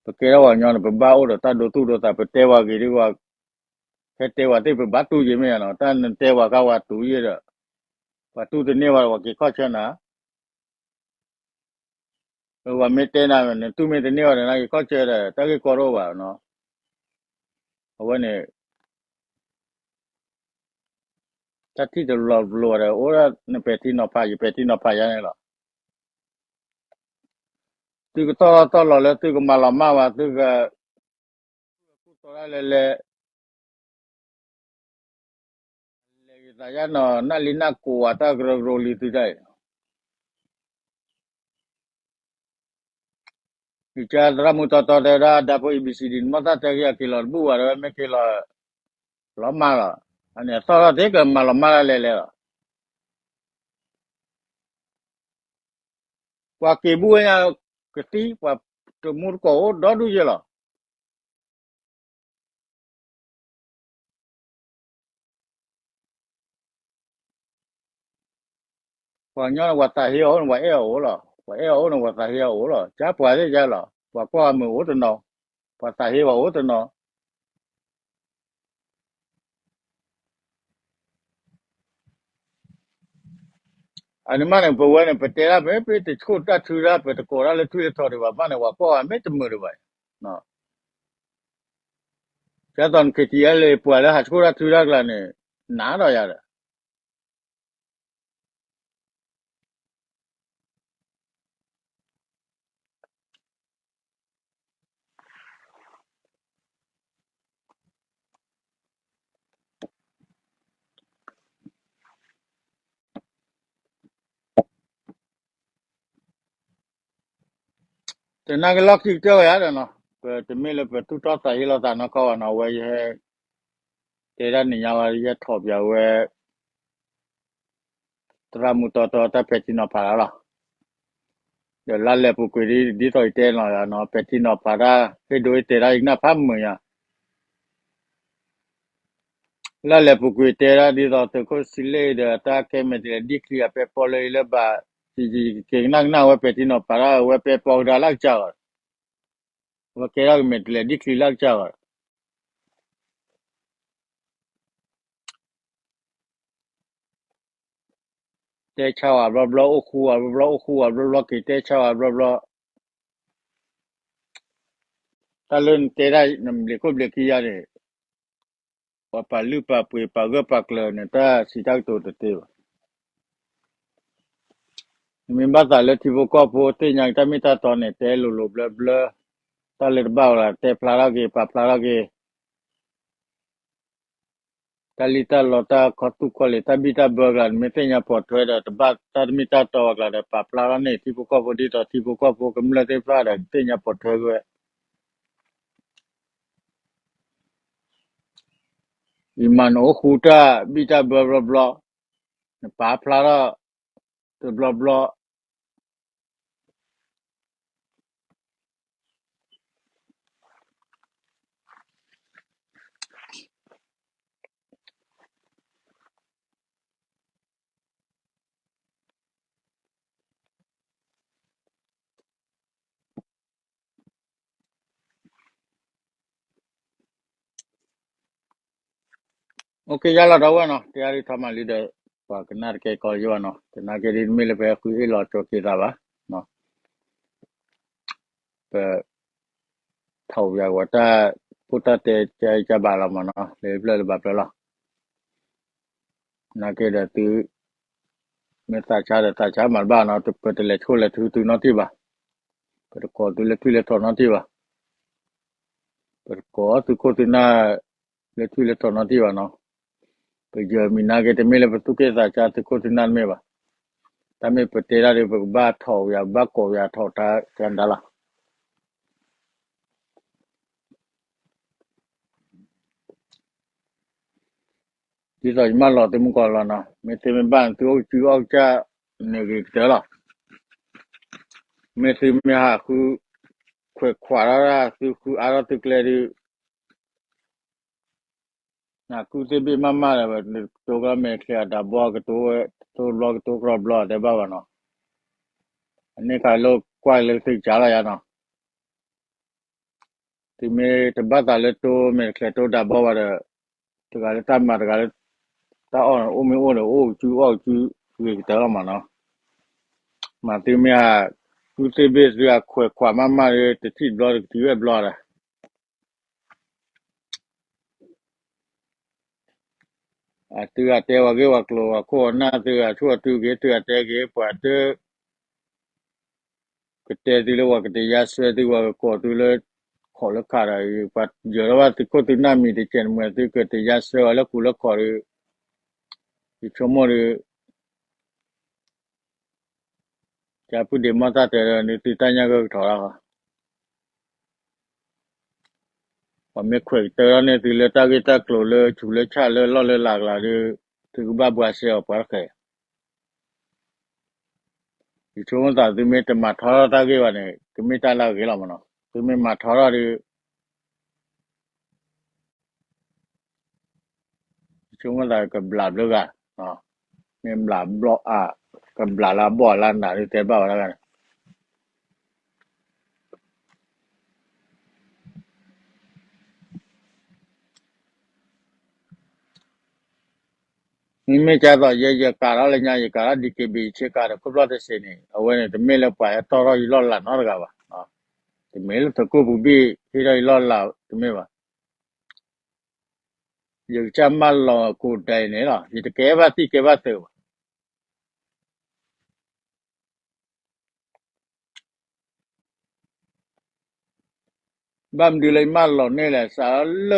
ပကဲထီၣ်ပှၤကညီန့ၣ် ပဘၣ်အိၣ်ဒီးတၢ်ဒိသူၣ်ဒိသး ပတဲပှၤဂ့ၤဒ်ပှၤ ဟဲတဲပှၤသ့ၣ် ပဘၣ်တူၢ်ယဲၢ်မ့ၢ်ယါနီၤ တၢ်နတဲပှၤခါပှၤတူၢ်ယဲၢ်ဒီး ပှၤတူၢ်တန့ၢ်ဘၣ်ဒီး ပှၤက့ၤခီၣ်ဆၢနၤ ပှၤမ့ၢ်တဲနၤ နတူၢ်မ့ၢ်တန့ၢ်ဘၣ်ဒီး နက့ၤခီၣ်ဆၢဒီး တၢ်ဂ့ၢ်ကီတအိၣ်ဘၣ်နီၤ. အဝဲန့ၣ် တၢ်ထံၣ်တလီၤပလိာ်ဒီး အိၣ်ဒၣ်နပဲာ်ထံနီၤဖး ယပဲာ်ထံနီၤဖးယါန့ၣ်လီၤ. သုကသီၣ်ထီၣ်သီၣ်လီၤလၢသုကမၤလီၤမၢ်ဝဲ သုက ကူၣ်သီဒၣ်လဲၣ်လဲၣ် လဲၤဂ့ၤသးယါနီၤ နၢ်လံနၢ်ကိးဝဲတၢ်ကရၢကရိလံသုတၢ်အံၤ ယကသရၣ်မုၣ်တီတီတဲဝဲဒၣ် ဒၣ်ဖိ A B C D န့ၣ် မ့ၢ်သၣ်တဲက့ၤအက့ၤလီၤတဘူၣ်ဘၣ်ဒီး မ့ၢ်က့ၤလီၤ လီၤမၢ်လီၤ. အန့ၣ်အသီၣ်ထီၣ်သ့ကမၤလီၤမၢ်ဒၣ်လဲၣ်လဲၣ်လီၤ. ပှၤက့ၤဘူၣ်ဝဲညါကသံ ပှၤတမူတကိးအိၣ်ဒီဒူၣ်ယဲၢ်လီၤ. ပှၤကညီန့ၣ် ပှၤသးဟ့အီၤအိၣ်န့ၣ် ပှၤအဲၣ်အီၤအိၣ်လီၤ. ပှၤအဲၣ်အီၤအိၣ်န့ၣ် ပှၤသးဟ့အီၤအိၣ်လီၤ. ကၢ်ပှၤသ့ၣ်ယါလီၤ. ပှၤကွၢ်အမုာ်အိၣ်တနီၤ, ပှၤသးဟ့ပှၤအိၣ်တနီၤ အန့ၣ်မးန့ၣ် ပဝဲန့ၣ် ပတဲဒၣ်မ့ၢ်ပတဆိၣ်တၢ်ထုဒၣ် ပတကိးဒၣ်လၢထွံၣ်လၢထီဒံးဘၣ်မးန့ၣ် ပှၤကွၢ်ဝဲမ့ၢ်တမုာ်ဒံးဘၣ်. ကဲသိးန K T L A ပှၤလၢဟးဆိၣ်တၢ်ထုဒၣ်ကျါန့ၣ် နးဒီးယၤဒီး တနာ်က့လီၢ်ခံကတၢၢ်ဝဲယါဒီးနီၤ, ပတမ့ၢ်လၢပသူၣ်ထီၣ်သးဟ့လီၤသးနီၢ်ကီၢ်ဘၣ်နီၤ, အဝဲယဟဲ တဲဒၣ်နံၤညါဝဲ ယဟဲထီၣ်ပၠးဝဲ သရၣ်မုၣ်တီတီတၢ်ပဲာ်ထံနီၤဖးတၢ်လီၤ. ဒီးလါလဲၤပူၤကွံာ်ဒ်သိးယတဲနီၤနီၤ, ပဲာ်ထံနီၤဖးတၢ် ဟ့ၣ်ဒိဟ့ၣ်တဲာ်တၢ် ယကနၣ်ဖးမုာ်ညါ. လၢလဲၤပူၤကွံာ်တဲဒၣ်ဒ်သိးသုးခိၣ်ဆံလ့ၣ်ဒီး တၢ်ကဲမဲာ်တဲးလဲးဒ်ချံအပဲပီလၢအံၤလၢဘၣ်, ကက့ၤကနၣ်ကနၣ်ဝဲပဲာ်ထံနီၤဖးဒၣ်ဝဲပဲပီကဒါလၢကစၢ်ဂီၤ, ဝဲကဲထီၣ်ကမဲာ်တဲးလဲးဒ်ချံလၢကစၢ်ဂီၤ တဲဆါဝဲဘျီဘျီ အိၣ်ဃူဝဲဘျီဘျီ အိၣ်ဃူဝဲဘျီဘျီ က့ၤတဲဆါဝဲဘျီဘျီ, တၢ်လၢနတဲဒၣ်နဘျံးခိၣ်ဘျံးခံယါန့ၣ်, ပှၤပာ်လုၢ်ပာ်ပှ့ၤပာ်ဂၢၢ်ပာ်ကျၢၤန့ၣ် တၢ်စံးတၢ်ကတိၤတသ့ဘၣ်. နမ့ၢ်ဘၣ်သးလၢထံဖိကီၢ်ဖိသ့ၣ်ညါက့ၤတၢ်မ့ၢ်တၢ်တီန့ၣ် တဲလိၤလိၤဘျၢဘျၢ, တၢ်လၢတဘၣ်ဝဲလၢတဲဖျါထီၣ်က့ၤ ပာ်ဖျါထီၣ်က့ၤ တၢ်လံၣ်တၢ်လီတၢ်ခီသူၣ်ခီလ့ၣ် တၢ်ဘံၣ်တၢ်ဘၢကျါ နမ့ၢ်သ့ၣ်ညါပိာ်ထွဲဒီး တဘၣ်တၢ်တမ့ၢ်တၢ်တီအကျါဒီး ပာ်ဖျါထီၣ်န့ၢ်ထံဖိကီၢ်ဖိ ဒ်သိးထံဖိကီၢ်ဖိကမျၢၢ်သ့ၣ်တဖၣ်ဒီး ကသ့ၣ်ညါပိာ်ထွဲက့ၤဝဲ. ယမၤနအိၣ်ဃူတၢ်ဘံၣ်တၢ်ဘၢဘျီဘျီ, နပာ်ဖျါထီၣ်တဘျီဘျီ အိၣ်က့ၤ ယါလီၤဒီးဝဲနီၤ တဲအါဒ်ထီမးလံဒီး ပှၤကနၣ်တကဲကီယိၣ်နီၤ သနာ်က့ဒ်တမ့ၢ်လၢပဟဲဃုအ့ၣ်လီၤကၠိက့ၤသးဘၣ်, ပ ထီၣ်ဝံၤအဝဲတၢ်ဖိတၢ်တဲကကဘၣ်လီၤမးနီၤ လၢဖျၢၣ်လၢဘၣ်ဖျၢၣ်လီၤ. နာ်က့ဒီးသု မ့ၢ်သးဆါဒီးသးဆါမးတဘၣ်နီၤ ပတလဲၤဆိၣ်လဲၤထုသုနီတံၢ်ဘၣ်, ပတကိးသုလၢထွံၣ်လၢထိးနီတံၢ်ဘၣ်, ပတကိးသုခိၣ်သုနၢ်လၢထွံၣ်လၢထိးနီတံၢ်ဘၣ်နီၤ, ပယၢၤမံၤနာ်က့တမ့ၢ်လၢပသူၣ်က့ၣ်သးဆါသုခိၣ်သုနၢ်တမ့ၢ်ဘၣ်, တၢ်မ့ၢ်ပတဲဒၣ်ဒီး ပကဘၣ်ထီၣ်ဝံၤ ပဘၣ်ကိးဝံၤထီၣ်တၢ်ကဒါလီၤ. ဒ်သိးယမၢလီၤသုမုၢ်ကီၢ်လီၤနီၤ မ့ၢ်သုမ့ၢ်ဘၣ်န့ၣ် သုအိၣ်ကုအီၣ်ကစၢ်န့ၣ်ဂ့ၤကတၢၢ်လီၤ. မ့ၢ်သုမ့ၢ်ဟးဃုခွဲးခွးထီၣ်ဒၣ် သုဃုအါထီၣ်သုကျဲဒုး နကူၣ်သ့ၣ်ဘ့ၣ်မးမးဒီး ကတိၤကလီမဲာ်ချံအတၢ်ဘီ ကတိၤဝဲ ကတိၤဘျီကတိၤကြီဘျီ တဲဘၣ်ဘၣ်နီၤ, အန့ၣ်ခါလိၣ်ကွၢ်လၢသုကစၢ်လီၤယါနီၤ သုမ့ၢ်တဘၣ်သးလၢတိမဲာ်ချံတိတၢ်ဘီဘၣ်ဒီး တဂၤလၢတၢ်မၤတဂၤလၢ တၢ်အီၣ်န့ၣ် အိၣ်မ့ၢ်အိၣ်ဒီး အိၣ်ကစုအီၣ်ကစုဂ့ၤကတၢၢ်လီၤမးနီၤ, မ့ၢ်သုမ့ၢ်ဟး ကူၣ်သ့ၣ်ဘ့ၣ်သုဟးခွဲးခွးမးမးဒီး တထံၣ်ဘျီတကထံၣ်ဝဲဘျီဒီး အသုဂၤတဲဝဲဂ့ၢ်ဝဲကျိၤ ဝဲခိၣ်ဝဲနၢ်သုဂၤဆိၣ်အသုက့ၤ သုဂၤတဲက့ၤ ပှၤတ ကတဲသုလၢ ပှၤကတဲယါစွဲသု ပှၤကကိးသုလၢ ခိးလၢခးဒီး ပှၤယၢၤထီၣ်ဘၣ်သုခိၣ်သုနၢ်မံၤတကဲးန့ၣ် မ့ၢ်သုကတဲယါစွဲအီၤလၢကူလၢခီးဒီး ယဆိကမိၣ်ဒီး ကပုၢ်ဒ့မီၢ်သၣ်တဲဒီး နသုတၢ်ညၣ်ဂၢၢ်ကထီၣ်လီၤ ပှၤမ့ၢ်ခွဲးကတၢၢ်ထီၣ်န့ၢ်သုလၢတၢ်ဂ့ၢ်တၢ်ကျိၤလၢ ဆူးလၢဆၣ်လၢလီၢ်လၢလၤကျါဒီး သုကဘၣ်ဘှါစဲအီၤပှၤတဃဲး, ယဆိကမိၣ်သးသုမ့ၢ်တမၤထီထီၣ်တၢ်ဂ့ၢ်ဘၣ်န့ၣ် ကမ့ၢ်တၢ်လၢအဂ့ၤလီၤမးနီၤ, သုမ့ၢ်မၤထီထီၣ်ဒီး ယဆိကမိၣ်သးကဘျးဘျုးဂၤ, မ့ၢ်ဘျးဘျီအါ, ကဘျးလၢအဘီၣ်အလၢအနးဒ်တဲဘၣ်ဝဲဒၣ်န့ၣ် မ့မ့ၢ်ကသိးယဲ ယကးထီၣ်လၢညါ ယကးထီၣ် DKBA ဆ့ကၤဒီးခိၣ်ဖျီၣ်တစ့န့ၣ် အဝဲန့ၣ် တမ့ၢ်လၢပှၤဟဲတီၣ်ထီၣ်ယလီၢ်လၤနီတဂၤဘၣ်. တမ့ၢ်လၢသုးခိၣ်ပူၤဘ့ၣ်ဟ့ၣ်ထီၣ်ယလီၢ်လၤတမ့ၢ်ဘၣ်. ယကစၢ်မၢလီၤကိးဒဲးန့ၣ်လီၤ. ယတကဲဘၣ်သံၣ်ကဲဘၣ်သုးဘၣ်. ဘၣ်မနုၤလၢယမၢလီၤန့ၢ်လဲၣ်, စးလၢ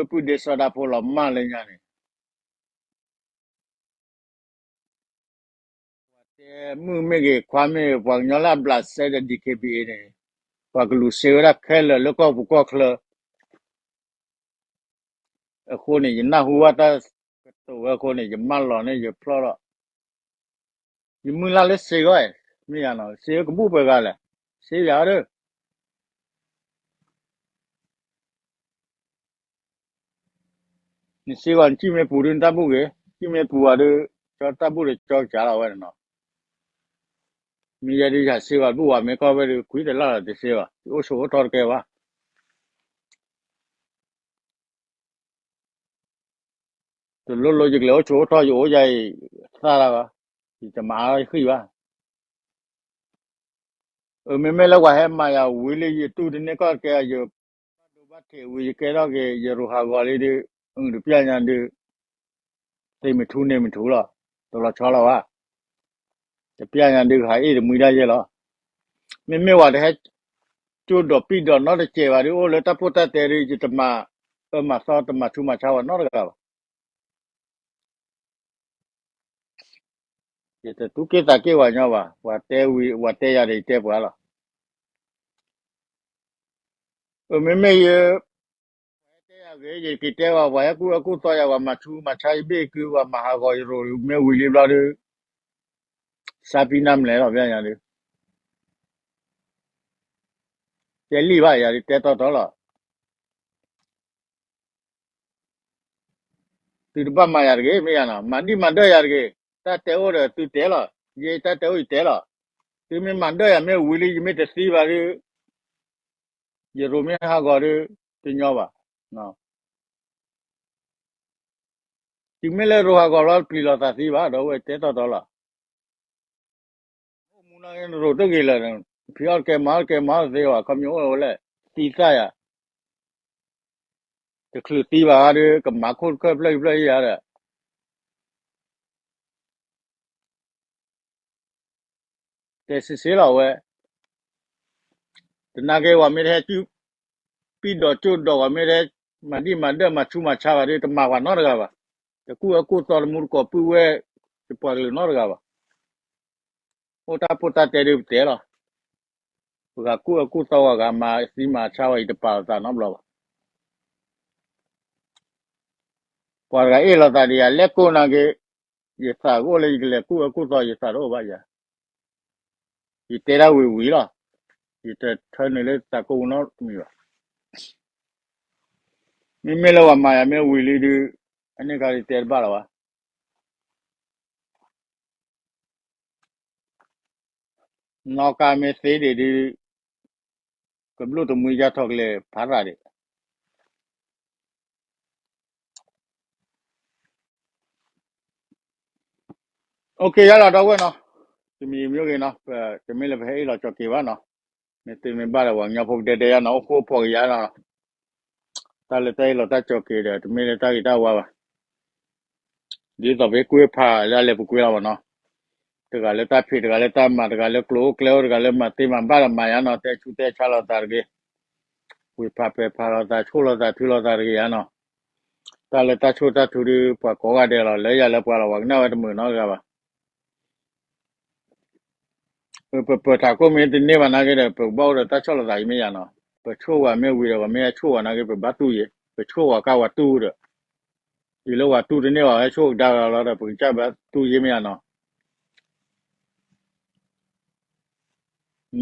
ပှၤဒ့စီၤဒၢဖိလီၤမၢ်လၢညါန့ၣ် ပှၤတဲမုၣ်မ့ၢ်ဂ့ၤ ခွါမ့ၢ်ဂ့ၤ ပှၤကညီလၢအဘျးစဲဒီး DKBA န့ၣ် ပှၤကလူၤစ့ဝဲဒၣ်ခဲလၢာ်လၢကီၢ်ပူၤကီၢ်ချၢ အဃိန့ၣ် ယနၢ်ဟူဘၣ်တၢ်ကတိၤဝဲအဃိန့ၣ် ယမၢလီၤန့ၢ်ယဖျီၣ်ဒီး ယမုၢ်လၢ်လၢစ့ဂီၢ်, မ့ၢ်ယၤနီၤ စ့ကဘူၣ်ပှဲၤဂၤလဲၣ်, စ့ယၤဒီး နစ့ဂီၤနစံၣ်မ့ၢ်ပူၤဒုးနတၢ်ဘူၣ်ဂ့ၤ, စံၣ်မ့ၢ်ပူၤဝဲဒုး ကၠီတၢ်ဘူၣ်ဒီးကၠီကစၢ်လီၤဝဲန့ၣ်နီၤ. မ့ၢ်ယဲဒုးယစ့ဂီၤဘူၣ်ဝဲမ့ၢ်ကီၢ်ဝဲဒုး ကွံတလၢ်လီၤတစ့ဘၣ်, ယအိၣ်ဆိးအိၣ်ထီၣ်တကဲဘၣ်. တလိၣ်လိၣ်ယကလဲၤအိၣ်ဆိးအိၣ်ထီၣ်ယအိၣ်ယၤအံၤ သၣ်လၢၤဘၣ်, ယတမၤအါထီၣ်ယဃံၣ်ဘၣ်. အမ့မ့ၢ်လၢပှၤဟဲမၤယၤဝံၤလံ ယတူၢ်တန့ၢ်ကီၢ်တကဲ ယဘၣ်ဒိဘၣ်ထံးဝံၤ ယကဲထီၣ်က့ၤ ယရိၤဟးဂီၤလံဒုး အုတပျၢ်ညါဒုး သ့မ့ၢ်ထူန့ၢ်မ့ၢ်ထူလီၤ, တလီၤဆီလီၤဘၣ်. တပျၢ်ညါဒုးကဟးအ့ၣ်တမှံဒၣ်ယဲလီၤ. မ့မ့ၢ်ဝဲတဟဲ ကၠိၣ်ဒီးပံၣ်ဒီးနီတစဲးဘၣ်ဒုး အိၣ်လၢတၢ်ပိၢ်တၢ်တဲဒုး ယတမၤအၢမၤသီ တမၤဆူးမၤဆါဝဲနီတဂၤဘၣ်. ယတသူၣ်က့ၣ်သးက့ၣ်ဝဲညီဘၣ်, ပှၤတဲဝံၤ ပှၤတဲယၤဒီးယတဲပှၤလီၤ. အမ့မ့ၢ်ယ ပှၤဟဲတဲယၤဂ့ၤ ယက့ၤတဲဝဲ, ပှၤဟဲကူၣ်အၢကူၣ်သီယၤ ပှၤမၤဆူးမၤဆါယဘ့ၣ်ကု ပှၤမၤဟးဂီၤယရိၤမ့ၢ်ဝံၤလံဘျီဒုး စါပံနၢ်မလဲၣ်လီၤ ပျၢ်ညါဒုး တဲလံဘၣ်ယၤဒုး တဲတီတီလီၤ. သုတဘၣ်မၤယၤတဂ့ၤ မ့ၢ်ယၤနီၤ, မၤဒံၣ်မၤဒၢၣ်ယၤတဂ့ၤ. တၢ်တဲအိၣ်ဒီးသုတဲလီၤ, ယတၢ်တဲအိၣ်ယတဲလီၤ. သုမ့ၢ်မၤဒၢၣ်ယၤမ့ၢ်ဝံၤလံ ယမ့ၢ်တသံဘၣ်ဒုး ယရိၤမ့ၢ်ဟးဂီၤဒုး တညီဘၣ်. တုၤမ့ၢ်လၢရိၤဟးဂီၤဘျီ ပျံၤလိာ်သးသံဘၣ် ဒီးဝဲတဲတီတီလီၤ. အိၣ်မူနီၢ်ဂ့ၤ နရိၤတဂ့ၤလၢာ်, ဖံးအီၣ်တကဲမၤအီၣ်တကဲမၤအီၣ်တသ့ဘၣ် ခီပညီအိၣ်ဝဲလဲၣ်, သံသၣ်ယၤ, တချုးသံဘၣ်ဒုး ကမၤခိၣ်တခၢၣ်ဖျၢၣ်ဖျၢၣ်ယၤဒီး တဲစ့စ့လီၤဝဲ, တနာ်က့ၤဝဲမ့ၢ်တဟဲ ပံၣ်ဒီးကၠိၣ်ဒီးဝဲမ့ၢ်တဟဲ မၤဒံၣ်မၤဒၢၣ်မၤဆူးမၤဆါဘၣ်ဒုး တမၤပှၤနီတဂၤဘၣ်, တကူၣ်အၢကူၣ်သီတမူတကိးပုၢ်ဝဲၢ် ယပှၤကလုာ်နီတဂၤဘၣ်. အိၣ်တၢ်ပိၢ်တၢ်တဲဒုးပတဲလီၤ, ပှၤကူၣ်အၢကူၣ်သီဝဲဂၤမၤသံမၤဆါဝဲ ယတပာ်လီၤသးနီတဘျီဘၣ်. ပှၤတဂၤအ့ၣ်လိာ်သးဒီးယၤ လဲၤကိးနာ်က့ၤ, ယသးကအိၣ်လၢယကလဲၤကူၣ်အၢကူၣ်သီ ယသးတအိၣ်ဘၣ်ယၤ, ယတဲဒၣ်ဝံၤဝံၤလီၤ, ယတထၢနုာ်လၢသးကိးပူၤနီတမံၤဘၣ်. မ့မ့ၢ်လၢပှၤမၤယၤမ့ၢ်ဝံၤလံဒုး အန့ၣ်ခါဒုးတဲတဘၣ်လၢၤဘၣ်. နီၢ်ကါမ့ၢ်သ့ဒံးဒုး ကဘျိၣ်တမှံယါထီၣ်ကလဲၤဖးရၤဒံး. အိၣ်ခ့ ယါလီၤဒီပုၢ်ဝဲၢ်နီၤ, တမံၤမံၤဂ့ၤနီၤ, တမ့ၢ်လၢပဟဲအ့ၣ်လီၤကၠီၤက့ၤဘၣ်နီၤ, မ့ၢ်သ့မ့ၢ်ဘၣ်ဒီး ပှၤကညီဖိကဒဲဒဲယါနီၤ, အိၣ်ဃူအိၣ်ဖိးက့ၤယါနီၤ, တၢ်လၢတၢ်အ့ၣ်လီၤတၢ်ကၠီၤက့ၤဒီး တမ့ၢ်လၢတၢ်ဂ့ၤတၢ်ဝါဘၣ်. ဒ်သိးပဟ့ၣ်ကူၣ်ဟ့ၣ်ဖးလၢအလဲၤပူၤကွံာ်လီၤမ့ၢ်နီၤ, တဂၤလၢတၢ်ဖံး တဂၤလၢတၢ်မၤ တဂၤလၢကျိၤအိၣ်ကျဲအိၣ် တဂၤလၢမၤသ့မၤဘၣ်ဒီးမၤယါနီၤ, တဲဆူးတဲဆါလိာ်သးတဂ့ၤ, ဝ့ၤဖးပဲၤဖးလိာ်သး ဆိၣ်လိာ်သးထုလိာ်သးတဂ့ၤယါနီၤ, တၢ်လၢတၢ်ဆိၣ်တၢ်ထုဒုး ပှၤကိးဂၤဒဲးလီၤ, လၢယၤလၢပှၤလီၤ ပှၤကနၣ်ဝဲတမုာ်နီတဂၤဘၣ်. ပပၢၤထးခိၣ်မ့ၢ်တန့ၢ်ဘၣ်နာ်က့ဒီး ပကဘၣ်အိၣ်ဒီးတၢ်ဆီၣ်လီၤသးအံၤမ့ၢ်ယါနီၤ, ပဆိၣ်ဝဲမ့ၢ်ဝံၤဒီး ပှၤမ့ၢ်ဟဲဆိၣ်ဝဲနာ်က့ ပဘၣ်တူၢ်ယဲ, ပဆိၣ်ဝဲကါဝဲတူၢ်ဒီး, တုၤလၢဝဲတူၢ်တန့ၢ်ဘၣ် ဟဲဆိၣ်ကဒါကလီၤဒီး ပကစၢ်ဘၣ်တူၢ်ယဲမ့ၢ်ယါနီၤ.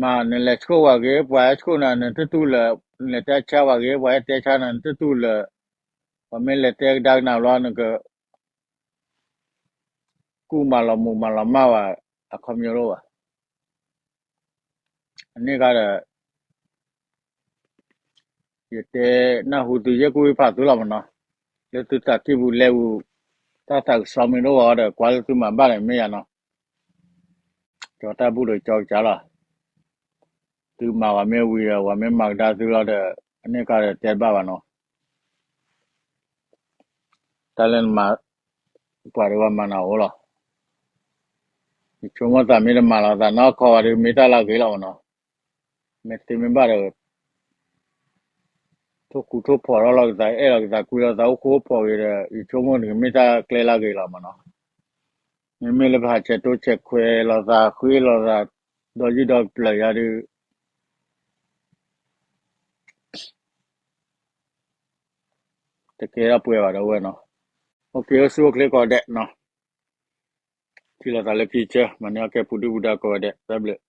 မ့ၢ်နလဲၤဆိၣ်ဝဲဂ့ၤ ပှၤဟဲဆိၣ်နၤ နတတူၢ်လၢၤ, နလဲၤတဲဆါဝဲဂ့ၤ ပှၤဟဲတဲဆါနၤ နတတူၢ်လၢၤ, ပှၤမ့ၢ်လဲၤတဲကဒါကနၤဘျီ နက ကူၣ်မၤလီၤမုၢ်မၤလီၤမၢ်ဝဲ အခီပညီတအိၣ်ဘၣ်. အန့ၣ်ခါဒီး ယတဲနၢ်ဟူသု ယဲၢ်ကူၣ်ဖးသုလီၤမ့ၢ်နီၤ, လၢသုသးကံၢ်ပူၤလဲၤပူၤ တၢ်သးကစီမ့ၢ်တအိၣ်ဘၣ်ဒီး ကွၢ်လၢသုမၤဘၣ်ဒီးမ့ၢ်ယါနီၤ, ကၠီတၢ်ဘူၣ်ဒီးကၠီကစၢ်လီၤ. သုမၤဝဲမ့ၢ်ဝံၤဒီး ပှၤမ့ၢ်မၤကဒါသုလီၤဒီး အန့ၣ်ခါဒီးတဲတဘၣ်ဘၣ်နီၤ. တၢ်လၢနမၤ ပှၤဒီးပှၤမၤနၤအိၣ်လီၤ. ယဆိကမိၣ်သးမ့ၢ်တမၤလီၤသးနီၢ်ခီဘၣ်ဒီး မ့ၢ်တၢ်လၢအဂ့ၤလီၤမ့ၢ်နီၤ. မ့ၢ်သ့မ့ၢ်ဘၣ်ဒီး ထိၣ်ဃူထိၣ်ဖိးထီၣ်လိာ်ကသး အဲၣ်လီၤကသး ကွံလိာ်သးအိၣ်ဃူအိၣ်ဖိးဂ့ၤဒီး ယဆိကမိၣ်န့ၣ် မ့ၢ်တၢ်ကျဲလၢအဂ့ၤလီၤမ့ၢ်နီၤ. မ့မ့ၢ်လၢပဟးဆဲးတိဆဲးခွဲးလိာ်သး ဃ့လိာ်သး ဒီးယုၢ်ဒီးပျၢၤယါဒီး တကဲထီၣ်ပှဲၤဘၣ်ဒီးဝဲနီၤ. အိၣ်က့ၤအိၣ်ဆူၣ်အိၣ်ချ့ကိးဂၤဒဲးနီၤ. ထံၣ်လိာ်သးလၢခံဆၢ မၤန့ၢ်အီၣ်ကဲပူၤဒုၣ်ပူၤဒါကိးဂၤဒဲး တၢ်ဘျုး